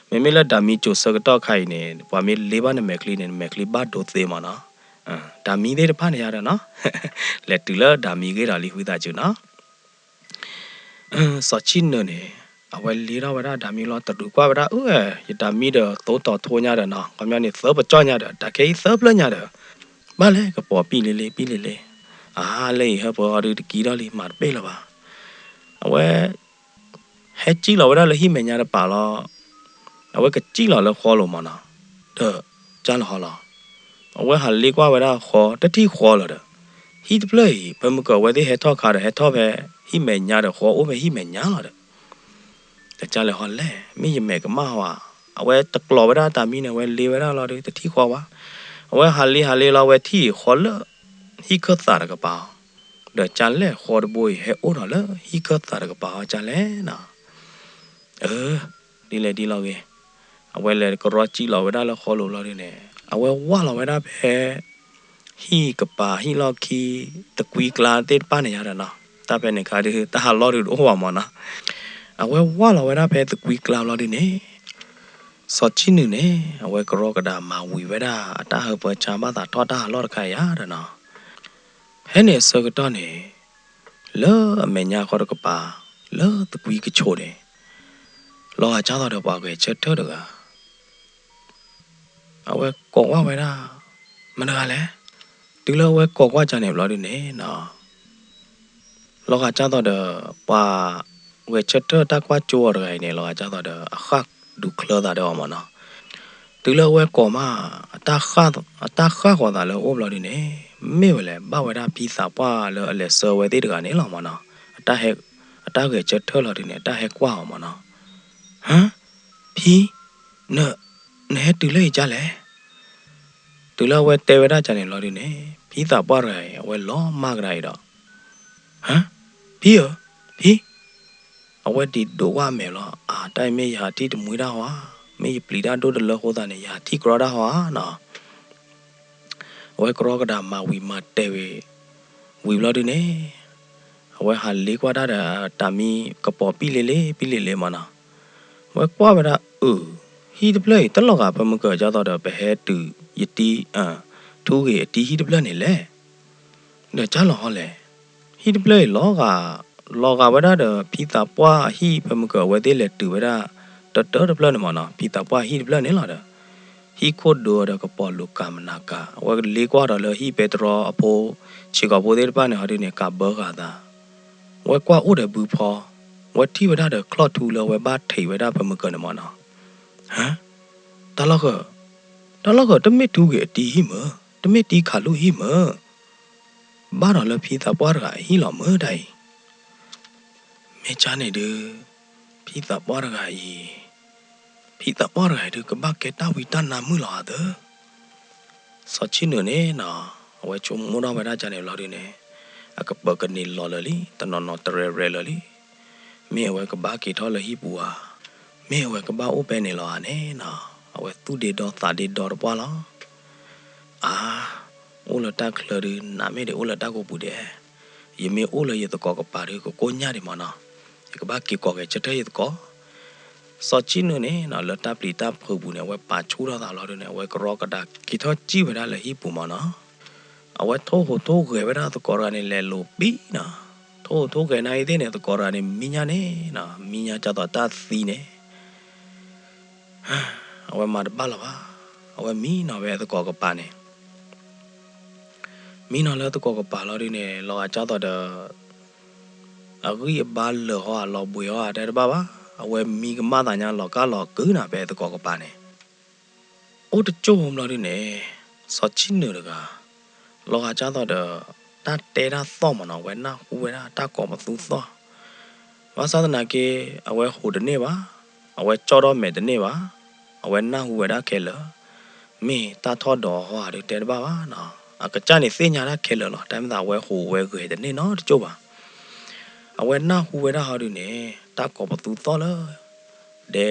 မ့မ့ၢ်လၢဒၤမံကိၤဆၢကတီၢ်ခါအံၤန့ၣ် ပှၤမ့ၢ်လ့ဘၣ်နမဲာ်ချံန့ၣ် နမဲာ်ချံဘၣ်ဒိသ့မ့ၢ်နီၤ. ဒၤမံသ့ၣ်တဖၣ်န့ၣ်ယၤဒီးနီၤ လဲၤတုၤလၢဒၤမံဂ့ၢ်ဒီးလံ ဝံသးစူၤနီၤ. စီၤဆံၣ်နုာ်န့ၣ် အဝဲလ့ထီၣ်ဝဲဒၣ်ဒၤမံလီၤ တရူးကွၢ်ဝဲဒၣ် အၢ ယဒၤမံဒီးသိတီၤထိညါဒီးနီၤ ခီပညီန့ၣ် သၢပကၠီၣ်ညါဒီး တၢ်ခဲအံၤသၢဖျၢၣ်ညါဒီး ဘၣ်လဲၣ် ကပီၤပံၣ်လံလံ ပံၣ်လံလံ. အါ လၢအံၤဟၢဖၢအီၤဒုးတကံထီၣ်လံ မၤတပ့ၢ်လၢၤဘၣ်. အဝဲ ဟဲစံၣ်လီၤဝဲဒၣ်လၢဟံၣ်မဲာ်ညါတပၤလီၤ. အဝဲကစံၣ်လီၤလၢဃီလိၤမ့ၢ်နီၤ. ဒီးကၢ်လီၤဟီလီၤ. အဝဲဟးလ့ကွၢ်ဝဲဒၣ်ဃီ တထံၣ်ဃီလၢၤဒီး ဟံၣ်တဖျၢၣ်အံၤ ဖဲမုၢ်ကီးအဝဲသ့ၣ်ဟဲထီၣ်ခါဒီး ဟဲထီၣ်ဖဲဟံၣ်မဲာ်ညါဒီး ဃီအိၣ်ဖဲဟံၣ်မဲာ်ညါလီၤဒီး ဒီးကၢ်လဲၤဟီလဲၣ် မ့ၢ်ယမဲာ်ကမၣ်ဟီဧါ. အဝဲတကျိၤဝဲဒၣ်တၢ်မံန့ၣ် အဝဲလ့ဝဲဒၣ်လီၤဒုး တထံၣ်ဃီဘၣ်. အဝဲဟးလ့ဟးလ့လီၤ အဝဲထံၣ်ဃီလၢ ဟံၣ်ခၢၣ်သးတကပၤအီၤ. ဒီးကၢ်လဲၣ်ဃီတဘိအံၤ ဟဲအိၣ်ထီၣ်လၢဟံၣ်ခၢၣ်သးတကပၤအီၤ ကၢ်လဲၣ်နီၤ. အၢ ဒ်လဲၣ်ဒ်လဲၣ်ဂ့ၤ, အဝဲလဲၤကရီစံၣ်လီၤဝဲဒၣ်လၢဃီလိၤလီၤဒုးန့ၣ် အဝဲဝၢ်လီၤဝဲဒၣ်ဖဲ ဟံၣ်ကပၤဟံၣ်လီၢ်ခံ သကွံကျါသ့ၣ်တဖၣ်န့ၣ်ယါဒီးနီၤ, တၢ်ဖဲန့ၣ်ခါဒုး တၢ်ဟးလီၢ်ဒုးတအိၣ်ဘၣ်မ့ၢ်နီၤ. အဝဲဝၢ်လီၤဝဲဒၣ်ဖဲသကွံကျါလီၤဒုးန့ၣ် စီၤဆံၣ်နုာ်န့ၣ် အဝဲကရီကဒါမၤဝံၤဝဲဒၣ် အတၢ်ဟၢဖၢဆါဘၣ်သးထီၣ်တၢ်ဟးလီၢ်တခါယါဒီးနီၤ. ဖဲန့ၣ်အဆၢကတီၢ်န့ၣ် လၢအမဲာ်ညါဃီတကပၤ လၢသကွံကဆိးန့ၣ် လီၤဂာ်ကၢ်သိးဒီးပှၤဂဲၤဆၢထၢၣ်တဂၤ အဝဲကိးကွၢ်ဝဲဒၣ် မတၤတဂၤလဲၣ်. တုၤလၢအဝဲကိးကွၢ်ကၢ်န့ၣ်ဘျီဒုးန့ၣ်နီၤ လီၤဂာ်ကၢ်သိးဒီး ပှၤဂဲၤဆၢထၢၣ်တၢ်ကွၢ်ကၠိအီၤတဂၤအံၤန့ၣ် လီၤဂာ်ကၢ်သိးဒီး အဃၣ်ဒူးချၢသးဒီးအီၤမ့ၢ်နီၤ. တုၤလၢအဝဲကိးမး အတၢ်ဃၣ်ဃီၤသးလၢအအိၣ်ဘျီဒုးန့ၣ် မ့ၢ်ဝဲလဲၣ် ဘၣ်ဝဲဒၣ်ဖံသးပှၢ်လၢအလဲၤဆှၢဝဲသ့ၣ်တဂၤန့ၣ်လီၤမ့ၢ်နီၤ. အတၢ်ဂဲၤဆၢထၢၣ်လီၤဒုးန့ၣ် အတၢ်ဟဲကွၢ်အီၤမ့ၢ်နီၤ. ဟါ ဖံ န နဟဲတုၤလၢအံၤကၢ်လဲၣ်. တုၤလၢအဝဲတဲဝဲဒၣ်ကၢ်န့ၣ်လီၤဒုးန့ၣ် ဖံသးပှၢ်တဂၤအံၤ အဝဲလီၤမၢ်ကဒါအံၤဒီး ဟါ ဖံဧၢ ဖံ အဝဲဒံးဒိးကွၢ်အမဲာ်လီၤ. အါ တၢ်အံၤမ့ၢ်ယဟးထံၣ်တမှံတၢ်ဟီဧါ, မ့ၢ်ယပျံၤတၢ်ဒိၣ်တလၢအဃိသတးန့ၣ် ယဟးထံၣ်ကြီတၢ်ဟီဧါနီၤ. အဝဲကရီကဒါမၤဝံၤမၤတဲာ်ဝံၤ ဝံၤဘျီဒုးန့ၣ် အဝဲဟးလ့ကွၢ်တၢ်ဒီးတၢ်မံကပီၤပံၣ်လ့လ့ ပံၣ်လ့လ့မ့ၢ်နီၤ. အဝဲကွၢ်ဝဲဒၣ်အုး ဟံၣ်တဖျၢၣ်အံၤ တလီၤဂာ်ဖဲမုၢ်ကၢၤကၢ်သိးဒီး ပဟဲတုၤယတံၤ ထူဂ့ၤအတံၤဟံၣ်တဖျၢၣ်န့ၣ်လဲၣ်. ဒီးကၢ်လီၤဟီလဲၣ် ဟံၣ်တဖျၢၣ်အံၤ လီၤဂာ် လီၤဂာ်ဝဲဒၣ်ဒီး ဖံသးပှၢ်အဟံၣ် ဖဲမုၢ်ကၢၤအဝဲသ့ၣ်လဲၤတုၤဝဲဒၣ် တၢတၢတဖျၢၣ်န့ၣ်မ့ၢ်နီၤ, ဖံသးပှၢ်အဟံၣ်တဖျၢၣ်န့ၣ်လီၤဒီး ဟံၣ်ခိၣ်ဒိဒီးကပီၤလိၤကၤမနၤကၤ အဝဲလ့ကွၢ်ဒီးလၢဟံၣ်ပဲတြီအဖိ ဆံးကိာ်ဖိသ့ၣ်တဖၣ်န့ၣ် ဟီဒုးန့ၣ် ကးဘၢဂၤသး အဝဲကွၢ်အိၣ်ဒီးဘုဖီ အဝဲထံၣ်ဝဲဒၣ်ဒီးချီၣ်ထူလၢအဝဲဘၣ်ထံးဝဲဒၣ်ဖဲမုၢ်ကၢၤန့ၣ်မ့ၢ်နီၤ. ဟါ တၢ်လီၢ်ဃၢၤ တၢ်လီၢ်ဃၢၤ တမ့ၢ်ထူဂ့ၤအတံၤဟံၣ်မ့ၢ် တမ့ၢ်တံၤခးလူၢ်ဟံၣ်မ့ၢ် ဘၣ်ဒီးလၢဖံသးပှၢ်တဂၤအဟံၣ်လီၤမ့ၢ်တၢ်အံၤ မ့ၢ်ကၢ်န့ၣ်ဒုး ဖံသးပှၢ်တဂၤအံၤ ဖံသးပှၢ်တဂၤအံၤဒုး ကဘၣ်ကဲတၢ်ဝံတၢ်နါမုၣ်လီၤဧါသၢ. စီၤဆံၣ်နုာ်န့ၣ်နီၤ အဝဲဆိကမိၣ်ထီၣ်ဝဲဒၣ်ကၢ်န့ၣ်ဘျီဒုးန့ၣ် အကပၢၤကန့ၢ်လီၤလၢာ်လံ တနီၤနီၤတရဲၣ်ရဲၣ်လၢာ်လံ. မ့ၢ်အဝဲကဘၣ်က့ၤထီၣ်လၢဟံၣ်ပူၤဧါ, မ့ၢ်အဝဲကဘၣ်အိၣ်ဖဲန့ၣ်လီၤဧါန့ၣ်နီၤ အဝဲသူၣ်ဒ့ဒီသးဒ့ဒီတပှၢ်လီၤ. အါ အိၣ်လၢတၢ်ချၢဒုး နးမ့ၢ်ဒံးအိၣ်လၢတၢ်ကိးပူၤဒဲး, ယမ့ၢ်အိၣ်လၢယသကိးကပၤဒုး ကကိၢ်ညၣ်ဒံးမ့ၢ်နီၤ, ယကဘၣ်က့ၤကိးဂဲၤဆၢထၢၣ်ယသကိး. စီၤဆံၣ်နုာ်န့ၣ်နီၤ လၢတၢ်ပျံၤတၢ်ဖုးပူၤန့ၣ် အဝဲပာ်ဆူၣ်ထီၣ်သးလီၤဒုးန့ၣ် အဝဲကရီကဒါက့ၤထီၣ်စံၣ်ဝဲဒၣ်လၢဟံၣ်ပူၤမ့ၢ်နီၤ. အဝဲထိၣ်ဟူးထိၣ်ဂဲၤဝဲဒၣ်သကိးတဂၤန့ၣ် လဲၤလိာ်ပံနီၤ, ထိၣ်ဟူးထိၣ်ဂဲၤနာ်အံၤသ့ၣ်န့ၣ် သကိးတဂၤန့ၣ် မံညါန့ၣ်နီၤ မံညါကၢ်သိးတၢ်သံန့ၣ် အဝဲမၤတဘၣ်လၢၤဘၣ်, အဝဲမံနီၤဝဲသကိးကပၤန့ၣ်, မံနီၤလၢသကိးကပၤလီၤဒုးန့ၣ် လီၤဂာ်ကၢ်သိးဒီး အဂံၢ်အဘါလၢာ်ဟီဧါ လီၤဘှံးဟီဧါ တဲတဘၣ်ဘၣ်, အဝဲမံကမၣ်သးညါလီၤကၢ်လီၤကုၤနၤဖဲသကိးကပၤန့ၣ် အိၣ်တကၠိၢ်ဘျီဒုးန့ၣ် စီၤဆံၣ်နုာ်တဂၤ လီၤဂာ်ကၢ်သိးဒီး တၢ်တဲတၢ်သီၣ်မ့ၢ်နီၤ အဝဲနၢ်ဟူဝဲဒၣ်တၢ်ကိးပသူသီၣ်, ဘၣ်ဆၣ်သနာ်က့ အဝဲဟူးတန့ၢ်ဘၣ်. အဝဲကၠီၣ်ထီၣ်မဲာ်တန့ၢ်ဘၣ်. အဝဲနၢ်ဟူဝဲဒၣ်ခဲလၢာ်, မ့ၢ်တၢ်ထီၣ်ဒီးဟီဧါဒုးတဲတဘၣ်ဘၣ်နီၤ. အကစၢ်န့ၣ်သ့ၣ်ညါဒၣ်ခဲလၢာ်လီၤ. တၢ်မ့ၢ်သးအဝဲဟူးဝဲဂဲၤတန့ၢ်နီတကၠိၢ်ဘၣ်. အဝဲနၢ်ဟူဝဲဒၣ်ဟီဒုးန့ၣ် တၢ်ကိးပသူသီၣ်လၢ ဒဲ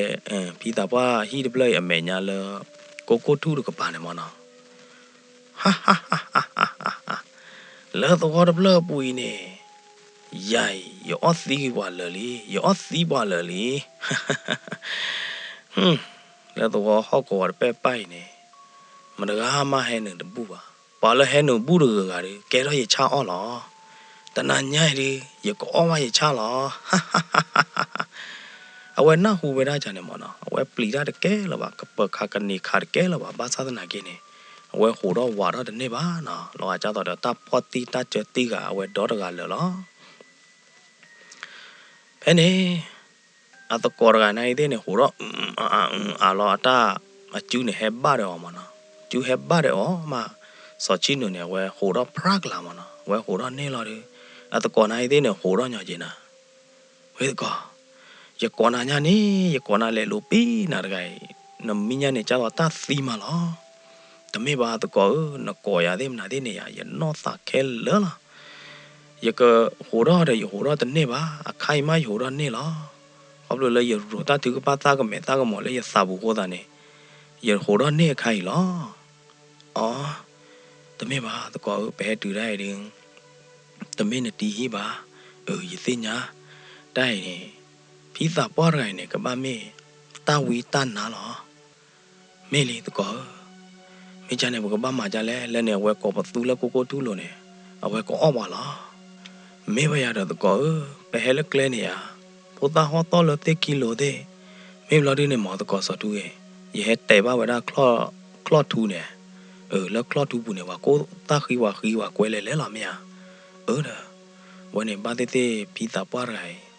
ဖံသးပှၢ်ဟံၣ်တဖျၢၣ်အံၤအမဲာ်ညါလၢ ကိၢ်ကိၢ်ထူၣ်တကပၤန့ၣ်မ့ၢ်နီၤ. လၢသဝီတဖျၢၣ်အပူၤအံၤန့ၣ် ယၤအံၤ ယအီၣ်သံပှၤလၢာ်လံ, ယအီၣ်သံပှၤလၢာ်လံ. လၢသဝီဟီၣ်ကဝီၤတပဲၢ်ပၢ်အံၤန့ၣ် မတဂၤမးဟဲနုာ်တဘူၣ်ဘၣ်. ပှၤလၢဟဲနုာ်ဘူၣ်တဂၤဂၤဒီး ကဲထီၣ်ယဆၣ်အီၣ်လီၤ. တနၤညါအံၤဒီး ယကအီၣ်ဘၣ်ယဆၣ်လီၤ. အဝဲနၢ်ဟူဝဲဒၣ်ကန့ၣ်မ့ၢ်နီၤ, အဝဲပျံၤတၢ်တကဲလၢၤဘၣ်, ကပၢၤခးကန့ၢ်ခးတကဲလၢၤဘၣ်. ဘၣ်ဆၣ်သနာ်က့န့ၣ် အဝဲဟူးထီၣ်ဝးထီၣ်တန့ၢ်ဘၣ်နီၤ. လီၤဂာ်ဒ်သိးဒီးတၢ်ဖီၣ်တံၢ်တၢ်စၢတံၢ်ဂၤ အဝဲဒီတဂၤလၢာ်လီၤ. ဖဲန့ၣ် အသကိးတဂၤနာ်အံၤသ့ၣ်န့ၣ် ဟူးထီၣ် အအအလီၤအတၢ်, အစုန့ၣ်ဟဲဘၣ်ဒီးအီၤမ့ၢ်နီၤ. စုဟဲဘၣ်ဒီးအီၤမး, စီၤဆံၣ်နုာ်န့ၣ် အဝဲဟူးထီၣ်ဖြးကလၤမ့ၢ်နီၤ. အဝဲဟူးထီၣ်န့ၢ်လီၤဒီး အသကိးနာ်အံၤသ့ၣ်န့ၣ် ဟူးထီၣ်ညီက့ၤနၤ ဝဲသကိး, ယကိးနၤညါန့ၣ် ယကိးနၤလဲၤလိာ်ပံနၤတဂၤအံၤ, နမံညါန့ၣ် ကၢ်သိးတၢ်သံမးလီၤ. တမ့ၢ်ဘၣ်သကိးဧၢ, နကိးယၤသ့ၣ်မနုၤသ့ၣ်န့ၣ်ယၤ ယနီၢ်သးခဲလၢာ်လီၤ. ယကဟူးထီၣ်ဒီးယဟူးထီၣ်တန့ၢ်ဘၣ်, အခါအံၤမးယဟူးထီၣ်န့ၢ်လီၤ. ခီဖျိလၢယရိၤတၢ်ထုကဖၣ်သၣ်ကမဲာ်သၣ်ကမီၤလၢယသးပူၤအဃိသတးန့ၣ် ယဟူးထီၣ်န့ၢ်အခါအံၤလီၤ. အီ, တမ့ၢ်ဘၣ်သကိးဧၢ, ပဟဲတုၤဒၣ်အံၤဒီး တမ့ၢ်နတံၤဟံၣ်ဘၣ်. အၢ ယသ့ၣ်ညါ, တၢ်အံၤန့ၣ် ဖံသးပှၢ်တဂၤအံၤန့ၣ် ကဘၣ်မ့ၢ်တၢ်ဝံတၢ်နါလီၤ. မ့ၢ်လံသကိးဧၢ, မ့ၢ်ကန့ၣ် ပကဘၣ်မၤဒ်လဲၣ်, လၢန့ၣ် အဝဲကိးပသူလၢကိၢ်ကိၢ်ထူၣ်လိၤန့ၣ် အဝဲကအီၣ်ပှၤလီၤ. မ့ၢ်ဘၣ်ယၤဒီးသကိးဧၢ, ပဟဲလၢကျဲန့ၣ်ယၤ ဖိသၣ်ဟီၣ်သီၣ်လၢသ့ၣ်ခံလိၤသ့ၣ်, မ့ၢ်ဘျီဒုန့ၣ်မ့ၢ်သကိးစီၤထူဂ့ၤ, ယဟဲတဲာ်ဘၣ်ဝဲဒၣ်ချီၣ်ထူန့ၣ်, အၢ လၢချီၣ်ထူပူၤန့ၣ် ပှၤကိၢ်သၣ်ဃံပှၤဃံပှၤကွဲလဲၤလဲၤလီၤမ့ၢ်ဧါ. အၢဒီး ဝဲန့ၣ်ဘၣ်သ့ၣ်သ့ၣ်ဖံသးပှၢ်တဂၤအံၤ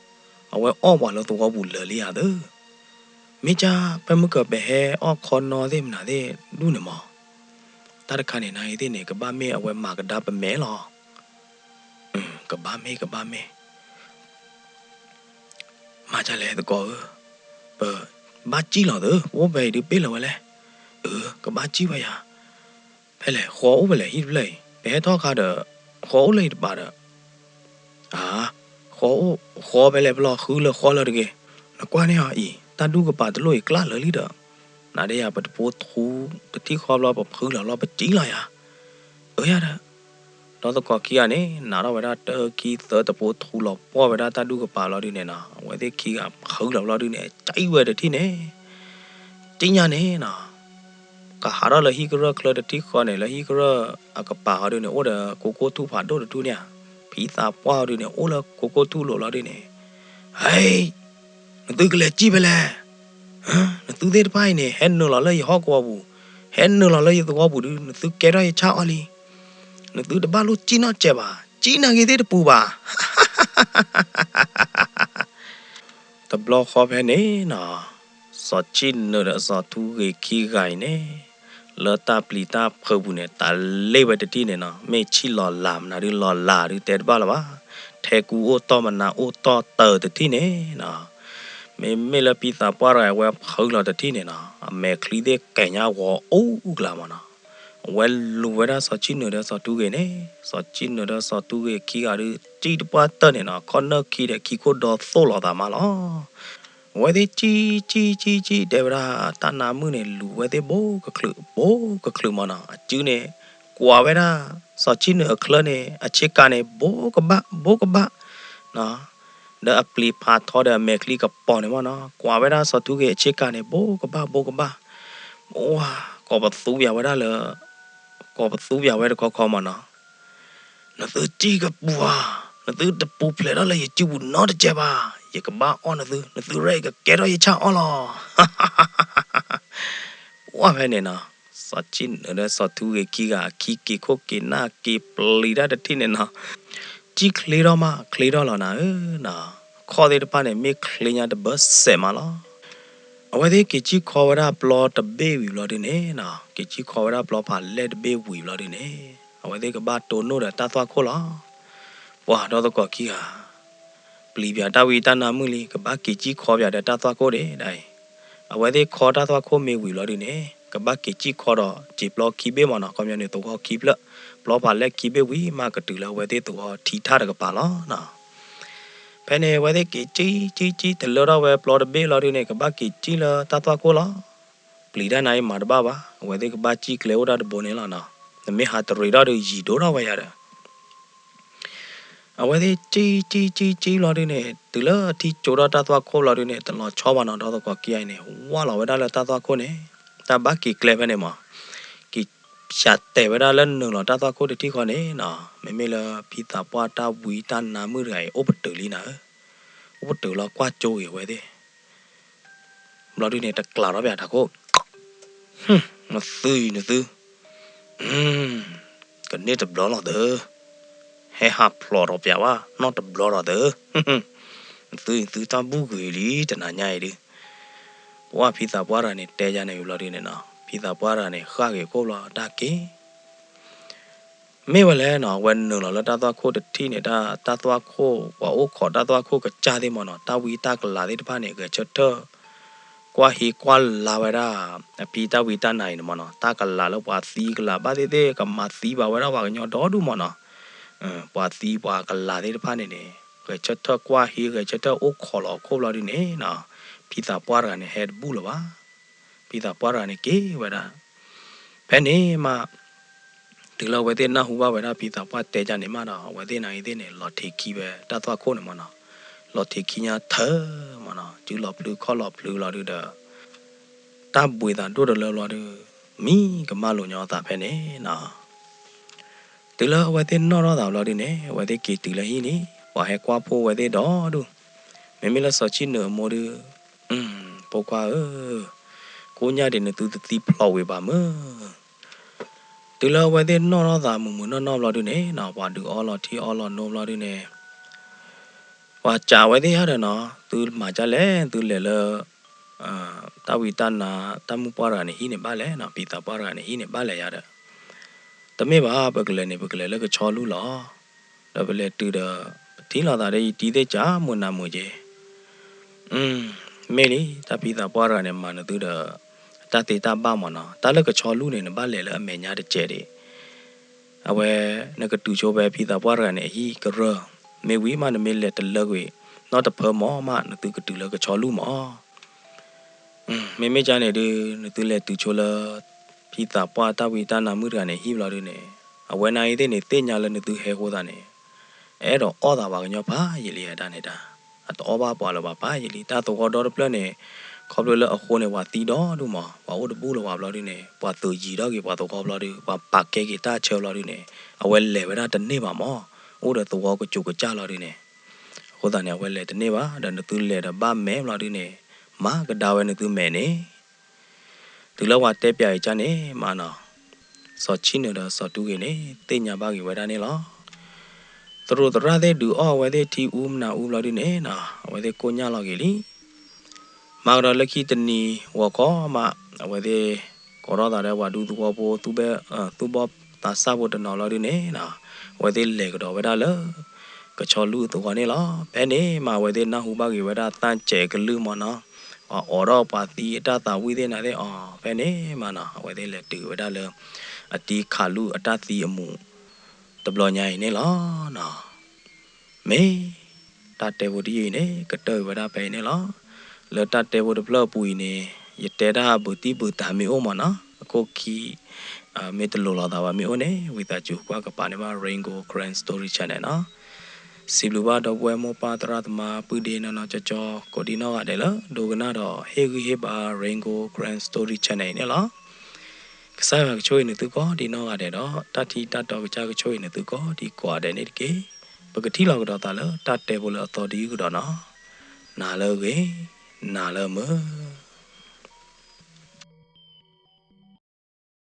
အဝဲအီၣ်ပှၤလၢသဝီပူၤလၢာ်လံဧါသၢ. မ့ၢ်ကၢ် ဖဲမုၢ်ကပဟဲအီၣ်ခီနီသ့ၣ်မနုၤသ့ၣ်ဒူၣ်န့ၣ်မး, တၢ်တခါန့ၣ် နၤအံၤသ့ၣ်န့ၣ် ကဘၣ်မ့ၢ်အဝဲမၤကဒါပမဲာ်လီၤ. ကဘၣ်မ့ၢ် ကဘၣ်မ့ၢ် မၤဒ်လဲၣ်သကိးဧၢ, ပဘၣ်စံၣ်လီၤသၢ, ပအိၣ်ဖဲအံၤဒုးပ့ၢ်လီၤဝဲလဲၣ်. အၢ ကဘၣ်စံၣ်ဝဲယၤ. ဖဲလဲၣ် ဃီအိၣ်ဖဲလဲၣ်ဟံၣ်တဖျၢၣ်အံၤ, ပဟဲထီၣ်ခါဒီး ဃီအိၣ်လၢအံၤတပၤဒီး အါ, ဃီအိၣ်, ဃီဖဲလဲၣ် ပလီၤဃုလၢဃီလၢတဂ့ၤ. နကွၢ်န့ၢ်အီၤအံၤ တၢ်ဒူၣ်ကပၤတလိၣ်အံၤကျၢ်လၢာ်လံဒီး, နၤဒ်ယၤ ပတပိာ်ထူ တထံၣ်ဃီဘျီ ပဖုလီၤဘျီ ပစံၣ်လီၤယၤ. အၢယၤဒီး, ဒီးသကိးခံဂၤန့ၣ် နၤထီၣ်ဝဲဒၣ်တၢ်ခံသၢတပိာ်ထူလီၤပှီၢ်ဝဲဒၣ်တၢ်ဒူၣ်ကပၤလီၤဒုန့ၣ်နီၤ, အဝဲသ့ၣ်ခံဂၤဖုလီၤဘျီဒုန့ၣ် ကၠံၣ်ဝဲတထံၣ်န့ၣ် ကၠံၣ်ညါန့ၣ်နီၤ, ကဟးထီၣ်လၢဟံၣ်ကရၢၢ်ချၢတထံၣ်ဃီန့ၣ် လၢဟံၣ်ကရၢၢ်အကပၤဟီဒုန့ၣ် အိၣ်ဒီးကိၢ်ကိၢ်ထူၣ်ဖးဒိၣ်တထူၣ်န့ၣ်ဧါ, ဖံသးပှၢ်ဟီဒုန့ၣ် အိၣ်လၢကိၢ်ကိၢ်ထူၣ်လိၤလီၤဒုန့ၣ်, ဟဲ, နသုကလဲၤစံၣ်ဖဲလဲၣ်. နသုသ့ၣ်တဖၣ်အံၤန့ၣ် ဟဲနုာ်လီၤလၢယဟီၣ်ကဝီၤပူၤ, ဟဲနုာ်လီၤလၢယသဝီပူၤဒု နသုကဲထီၣ်ယဆၣ်အီၣ်လံ. နသုတဘၣ်လိၣ်စံၣ်နီၢ်စဲးဘၣ်, စံၣ်နာ်က့ၤသ့ၣ်တပူၤဘၣ်. တဘျီဃီဖဲန့ၣ်နီၤ, စီၤဆံၣ်နုာ်ဒီးစီၤထူဂ့ၤခံဂၤအံၤန့ၣ် လၢတၢ်ပျံၤတၢ်ဖုးပူၤန့ၣ် တၢ်လ့ၣ်ဝဲတထံၣ်န့ၣ်နီၤ, မ့ၢ်ဆံၣ်လီၤလးမနုၤဒုလီၤလးဒုတဲတဘၣ်လၢၤဘၣ်, ထဲကူအိၣ်တီၢ်မနၤအိၣ်တီၢ်တၢၢ်တထံၣ်န့ၣ်နီၤ, မ့မ့ၢ်လၢဖံသးပှၢ်တဂၤအဝဲဖုလီၤတထံၣ်န့ၣ်နီၤ, အမဲာ်ချံသ့ၣ်ကဲၤညါဂီၤအိၣ်ကျါမးနီၤ. အဝဲလူၤဝဲဒၣ်စီၤဆံၣ်နုာ်ဒီးစီၤထူဂ့ၤန့ၣ်, စီၤဆံၣ်နုာ်ဒီးစီၤထူဂ့ၤခံဂၤဒု စံၣ်တပှၢ်တၢၢ်န့ၣ်နီၤ, ခီၣ်နၢၣ်ခံဒီးခံခိၣ်ဒီသိၣ်လိာ်သးမးလီၤ. အဝဲသ့ၣ်စံၣ်စံၣ်စံၣ်စံၣ်တဲဝဲဒၣ် တၢ်နါမုၣ်န့ၣ် လူၤဝဲသ့ၣ်ဘိကချုး ဘိကချုးမးနီၤ, အစုန့ၣ် ကွၢ်ဝဲဒၣ် စီၤဆံၣ်နုာ်အချၢန့ၣ် အဆ့ကၤန့ၣ် ဘိကဘၣ် ဘိကဘၣ် ဒီးအပျံၤဖးထီဒီးအမဲာ်ချံကပီၤန့ၣ်မးနီၤ, ကွၢ်ဝဲဒၣ်စီၤထူဂ့ၤအဆ့ကၤန့ၣ် ဘိကဘၣ် ဘိကဘၣ်, ဝါ ကိးပသူပၠးဝဲဒၣ်လၢ ကိးပသူပၠးဝဲတခီခီမးနီၤ, နသုစံၣ်ကပူၤဧါ, နသုတပူၤဖျဲးထီၣ်လၢယစုပူၤနီတစဲးဘၣ်, ယကဘၣ်အီၣ်နသု, နသုရဲၣ်အံၤကကဲထီၣ်ယဆၣ်အီၣ်လီၤ. ဝါ ဖဲန့ၣ်နီၤ, စီၤဆံၣ်နုာ်ဒီးစီၤထူဂ့ၤခံဂၤ အခံက့ၤခိၣ်က့ၤနၢ်က့ၤပျံၤတၢ်တထံၣ်န့ၣ်နီၤ, စံၣ်ချ့ထီၣ်မး ချ့ထီၣ်လီၤနၤဧၢနီၤ, ခီၣ်သ့ၣ်တဖၣ်န့ၣ် မ့ၢ်ချ့ညါတဘၢစဲးမးလီၤ. အဝဲသ့ၣ်က့ၤစံၣ်ခီဝဲဒၣ်ပျီတဘ့ၣ်ဝံၤဘျီဒုန့ၣ်နီၤ, က့ၤစံၣ်ခီဝဲဒၣ်ပျီဖးလဲၢ်တဘ့ၣ်ဝံၤဘျီဒုန့ၣ် အဝဲသ့ၣ်ကဘၣ်တိၢ်နီၣ်ဒီးတၢ်သွၣ်ခိၣ်လီၤ. ပှၤဒီသကိးခံဂၤ ပျံၤပၠးတၢ်ဝံတၢ်နါမုၣ်လံ ကဘၣ်က့ၤစံၣ်ခီပၠးဒီးတၢ်သွၣ်ခိၣ်ဒၣ်ဒၣ်အံၤ, အဝဲသ့ၣ်ခီတၢ်သွၣ်ခိၣ်မ့ၢ်ဝံၤလီၤဒုန့ၣ် ကဘၣ်က့ၤစံၣ်ခီဒီးစံာ်ပျီခံဘ့ၣ်မ့ၢ်နီၤ, ခီပညီန့ၣ် သဝီခံဖျၢၣ်, ပျီဖးလဲၢ်ခံဘ့ၣ်ဝံၤမး ကတုၤလၢအဝဲသ့ၣ်သဝီထံထၣ်တကပၤလီၤနီၤ. ဖဲန့ၣ် အဝဲသ့ၣ်က့ၤစံၣ်စံၣ်စံၣ်တလၢထီၣ်ဝဲပျီတဘ့ၣ်လီၤဒုန့ၣ် ကဘၣ်က့ၤစံၣ်လၢတၢ်သွၣ်ခိၣ်လီၤ. ပျံၤတၢ်နၤအံၤမၤတဘၣ်ဘၣ်, အဝဲသ့ၣ်ကဘၣ်စံၣ်ကျဲအိၣ်တၢ်တဘိန့ၣ်လီၤနီၤ. နမ့ၢ်ဟးတရံးထီၣ်ဒီးယံာ်ဒိၣ်ထီၣ်ဝဲယၤဒီး အဝဲသ့ၣ်စံၣ်စံၣ်စံၣ်စံၣ်လီၤဒုန့ၣ် တုၤလၢထံၣ်ကၠိထီၣ်တၢ်သွၣ်ခိၣ်လီၤဒုန့ၣ် တလီၤဆီဘၣ်နီၤ, ဒီသကိးခံဂၤအံၤန့ၣ် ဝၢ်လီၤဝဲဒၣ်လၢတၢ်သွၣ်ခိၣ်န့ၣ် တၢ်ဘၣ်က့ၤကျဲဖဲန့ၣ်မး, က့ၤစးတဲာ်ဝဲဒၣ်လၢနုာ်လီၤတၢ်သွၣ်ခိၣ်တထံၣ်ဃီန့ၣ်နီၤ, မ့မ့ၢ်လၢဖံသးပှၢ်တၢ်ဝံတၢ်နါမုၣ်တဂၤအံၤ အိၣ်ပတုာ်လံနၤဧၢ, အိၣ်ပတုာ်လီၤကွၢ်ကၠိဂ့ၤဝဲသ့ၣ် ဘျီဒုန့ၣ် တကျးထီၣ်ပၠးတၢ်ခိၣ်, နသုအံၤနသု, ကန့ၢ်တဘျီလီၤသၢ, ဟဲဟးဖျိးထီၣ်ပၠးဘၣ် နီၢ်တဘျီလီၤသၢ, နသုအံၤသုတၢ်ဘူၣ်ဂ့ၤလံ တနၤညါအံၤဒု, ပှၢ်ဖံသးပှၢ်တဂၤန့ၣ် တဲယၤန့ၣ်ဝံၤဘျီဒုန့ၣ်နီၤ, ဖံသးပှၢ်တဂၤန့ၣ် ဃၣ်က့ၤခိၣ်ဘျီတၢ်က့ၤ မ့ၢ်ဝဲလဲၣ်နီၤ, အဝဲနုာ်လီၤလၢတၢ်သွၣ်ခိၣ်တထံၣ်န့ၣ် တၢ်သွၣ်ခိၣ် ပှၤအိၣ်ခိးတၢ်သွၣ်ခိၣ်ကစၢ်သ့ၣ်မ့ၢ်နီၤ, တၢ်ဝံတၢ်ကလၤသ့ၣ်တဖၣ်န့ၣ် ဂဲၤဆၢထၢၣ် ကွၢ်ဟ့ကွၢ်လၤဝဲဒၣ် အဖံတၢ်ဝံတၢ်နါအံၤန့ၣ်မ့ၢ်နီၤ, တၢ်ကလၤလၢပှၤသံကလၤဘၣ်သ့ၣ်သ့ၣ် ကမၤသံဘၣ်ဝဲဒၣ်ပှၤကညီဒီဒူၣ်မ့ၢ်နီၤ, ပှၤသံပှၤကလၤသ့ၣ်တဖၣ်န့ၣ်န့ၣ် ဂဲၤဆၢထၢၣ်ကွၢ်ဟ့ ဂဲၤဆၢထၢၣ်အိၣ်ခိးလီၤခိၣ်ဘျီဒုန့ၣ်နီၤ, ဖံသးပှၢ်တဂၤန့ၣ် ဟဲတဘူၣ်လၢၤဘၣ် ဖံသးပှၢ်တဂၤန့ၣ်က့ၤဝဲဒၣ်, ဖဲန့ၣ်မး တုၤလၢအဝဲသ့ၣ်နၢ်ဟူဘၣ်ဝဲဒၣ်ဖံသးပှၢ်တဲယၤန့ၣ်မးဒီး အဝဲသ့ၣ်နၤအံၤသ့ၣ်န့ၣ် လီၤထံးခံဝဲတၢ်သွၣ်ခိၣ်န့ၣ်မ့ၢ်နီၤ, လီၤထံးခံညါထၢမ့ၢ်နီၤ, စုလီၤဖျုခီၣ်လီၤဖျုလီၤဒုဒီး တၢ်ဘှံးသးဒိၣ်တလၢဘျီဒု မံကမၣ်လိာ်ညီအသးဖဲန့ၣ်နီၤ. တုၤလၢအဝဲသ့ၣ်နီၣ်ထီၣ်သးဘျီဒုန့ၣ် အဝဲသ့ၣ်က့ၤတုၤလၢဟံၣ်န့ၣ် ပှၤဟဲကွၢ်ဖှိၣ်ဝဲသ့ၣ်ဒီဒူၣ်, မ့မ့ၢ်လၢစီၤဆံၣ်နုာ်အမိၢ်ဒု ဖိခွါဧၢ, ကိးညါဒံးနသုတသံဖျိးဝံၤဘၣ်မုၢ်, တုၤလၢအဝဲသ့ၣ်နီၣ်ထီၣ်သးမုာ်မုာ်နီၢ်နီၢ်ဘျီဒုန့ၣ်နီၤ, ပှၤဒုးအီလီၤထံအီလီၤနိဘျီဒုန့ၣ် ပှၤစံးဝဲသ့ၣ်ယၤဒီးနီၤ, သုမၤဒ်လဲၣ် သုလဲၤလၢ တၢ်ဝံတၢ်နါ တၢ်မုၣ်ပှၢ်တဂၤန့ၣ်ဟံၣ်န့ၣ်ဘၣ်လဲၣ်နီၤ, ဖံသးပှၢ်တဂၤန့ၣ်ဟံၣ်န့ၣ်ဘၣ်လဲၣ်ယၤဒီး, တမ့ၢ်ဘၣ် ပကလဲၤန့ၣ် ပကလဲၤလၢကဆီလူၢ်လီၤ, ဒီးပလဲၤတုၤဒီး ပထံၣ်လိာ်သးဒီးယတံၤသ့ၣ်ကၢ်မုာ်နၤမုာ်က့ၤ မ့ၢ်လံ တၢ်ဖံသးပှၢ်တဂၤန့ၣ် မၤနသုဒီး တၢ်သ့တၢ်ဘၣ်မ့ၢ်နီၤ, တၢ်လၢကဆီလူၢ်န့ၣ် နဘၣ်လဲၤလၢအမဲာ်ညါတစဲးဒံး, အဝဲ နကတုၤဆိဖဲဖံသးပှၢ်တဂၤန့ၣ် အဟံၣ်ကရၢၢ်, မ့ၢ်ဝံၤမး နမ့ၢ်လဲၤတလၢကွံာ် နီတဖၢမ့ၢ်မး နသုကတုၤလၢကဆီလူၢ်မ့ၢ် မ့မ့ၢ်ကန့ၣ်ဒုး နသုလဲၤတုၤဆိလၢ ဖံသးပှၢ်တၢ်ဝံတၢ်နါမုၣ်တဂၤန့ၣ် ဟံၣ်ဘျီဒုန့ၣ်, အဝဲနၤအံၤသ့ၣ်န့ၣ် သ့ၣ်ညါလၢနသုဟဲဃိသးန့ၣ် အအဲၣ်ဒိးအီၣ်သးပှၤကညီဖးယံာ်လံတၢ်န့ၣ်တၢ်, အတအီၣ်ဘၣ်ပှၤလၢၤဘၣ်ဖးယံာ်လံ တၢ်သဝီဒီတဖျၢၣ်န့ၣ်, ခီဖျိလၢအဃိန့ၣ် ပှၤသံဒီဒူၣ်မး ပှၤအိၣ်တဘူၣ်လၢၤဘၣ်ဘျီဒုန့ၣ် ပှၤသုးယံၤထီၣ်က့ၤပှၤသဝီဘျီဒု ပှၤပာ်ကဲက့ၤတၢ်ဆၢဘျီဒုန့ၣ်, အဝဲလဲၤဝဲဒၣ်တန့ၢ်ဘၣ်မး, အိၣ်ဒီးသဝီကစူၤကစၢ်လီၤဒုန့ၣ်, အဃိသတးန့ၣ် အဝဲလဲၤတန့ၢ်ဘၣ် ဒီးနသုလဲၤဒီးဘၣ်မဲာ်ဘျီဒုန့ၣ်, မၤကဒါဝဲနသုမဲာ်န့ၣ် တုၤလၢပှၤတဲပၠးအံၤကန့ၣ်မးနီၤ, စီၤဆံၣ်နုာ်ဒီးစီၤတူဂ့ၤန့ၣ် သ့ၣ်ညါဘၣ်က့ၤဝဲဒၣ်န့ၣ်လီၤ. သရူးသရၣ်သ့ၣ်ဒုးအီၣ်အဝဲသ့ၣ်ထံအူမနၤအူဘျီဒုန့ၣ်နီၤ, အဝဲသ့ၣ်ကိၣ်ညၣ်လီၤက့ၤလံ. မၤကဒီးလၢခံတနံၤဂီၤခီမး, အဝဲသ့ၣ်ကိးထီၣ်သးဒီးပှၤဒူသဝီဖိ သူၣ်ဘီၣ်သးစၢ်ဖိတနီၤဘျီဒုန့ၣ်နီၤ, အဝဲသ့ၣ်လဲၤကဒီးဝဲဒၣ်လၢ ကဆီလူၢ်အသဝီန့ၣ်လီၤ. ဖဲန့ၣ်မး အဝဲသ့ၣ်နၢ်ဟူဘၣ်က့ၤဝဲဒၣ်သၣ်စဲးကလုၢ်မ့ၢ်နီၤ, ပှၤအိးထီၣ်ပှၤသံအတၢ်သးဝံၣ်သ့ၣ်နၤသ့ၣ်အီၤ, ဖဲန့ၣ်မးနီၤ အဝဲသ့ၣ်လဲၤတုၤဝဲဒၣ်လၢ အတံၤခးလူၢ်အတၢ်သံအမူး တဘျီညါအံၤန့ၣ်လီၤ. မ့ၢ်တၢ်တဲဖိတယုၢ်အံၤန့ၣ် ကတၢၢ်ဝဲဒၣ်ဖဲအံၤန့ၣ်လီၤ. လၢတၢ်တဲဖိတဖျၢၣ်အပူၤအံၤန့ၣ် ယတဲတၢ်ဘုးတံၢ်ဘုးတာ်မ့ၢ်အိၣ်မ့ၢ်နီၤ, အခိၣ်ခံ မ့ၢ်တလိၤလိာ်သးဘၣ်မ့ၢ်အိၣ်န့ၣ် ဝံသးစူၤကွၢ်ကပၤန့ၢ်ဘၣ် Rain Gold Karen Story Channel နီၤ. စံးဘျုးဘၣ်ဒီပုၢ်ဝဲၢ်မိၢ်ပၢ်သရၣ်သမါ ပုၢ်ဒ့နီၢ်နီၢ်ကၠီကၠီ ကိးဒံနီၢ်ဂၤဒဲးလၢ ဒိကနၣ်ဒီးဟ့ၣ်ဂံၢ်ဟ့ၣ်ဘါ Rain Gold Karen Story Channel အံၤန့ၣ်လီၤ. ကစၢ်ယွၤကဆိၣ်ဂ့ၤနသုကိးဒံနီၢ်ဂၤဒဲးဒီး တၢ်ထံၣ်တၢ်တီကစၢ်ကဆိၣ်ဂ့ၤနသုကိးဒံကိးဂၤဒဲးန့ၣ်တက့ၢ်. ပကထံၣ်လိာ်ကဒီးသးလၢတၢ်တဲဖိလၢအသီတယုၢ်ကဒီးနီၤ. နၤလၢအဂ့ၤ, နၤလၢအမုာ်.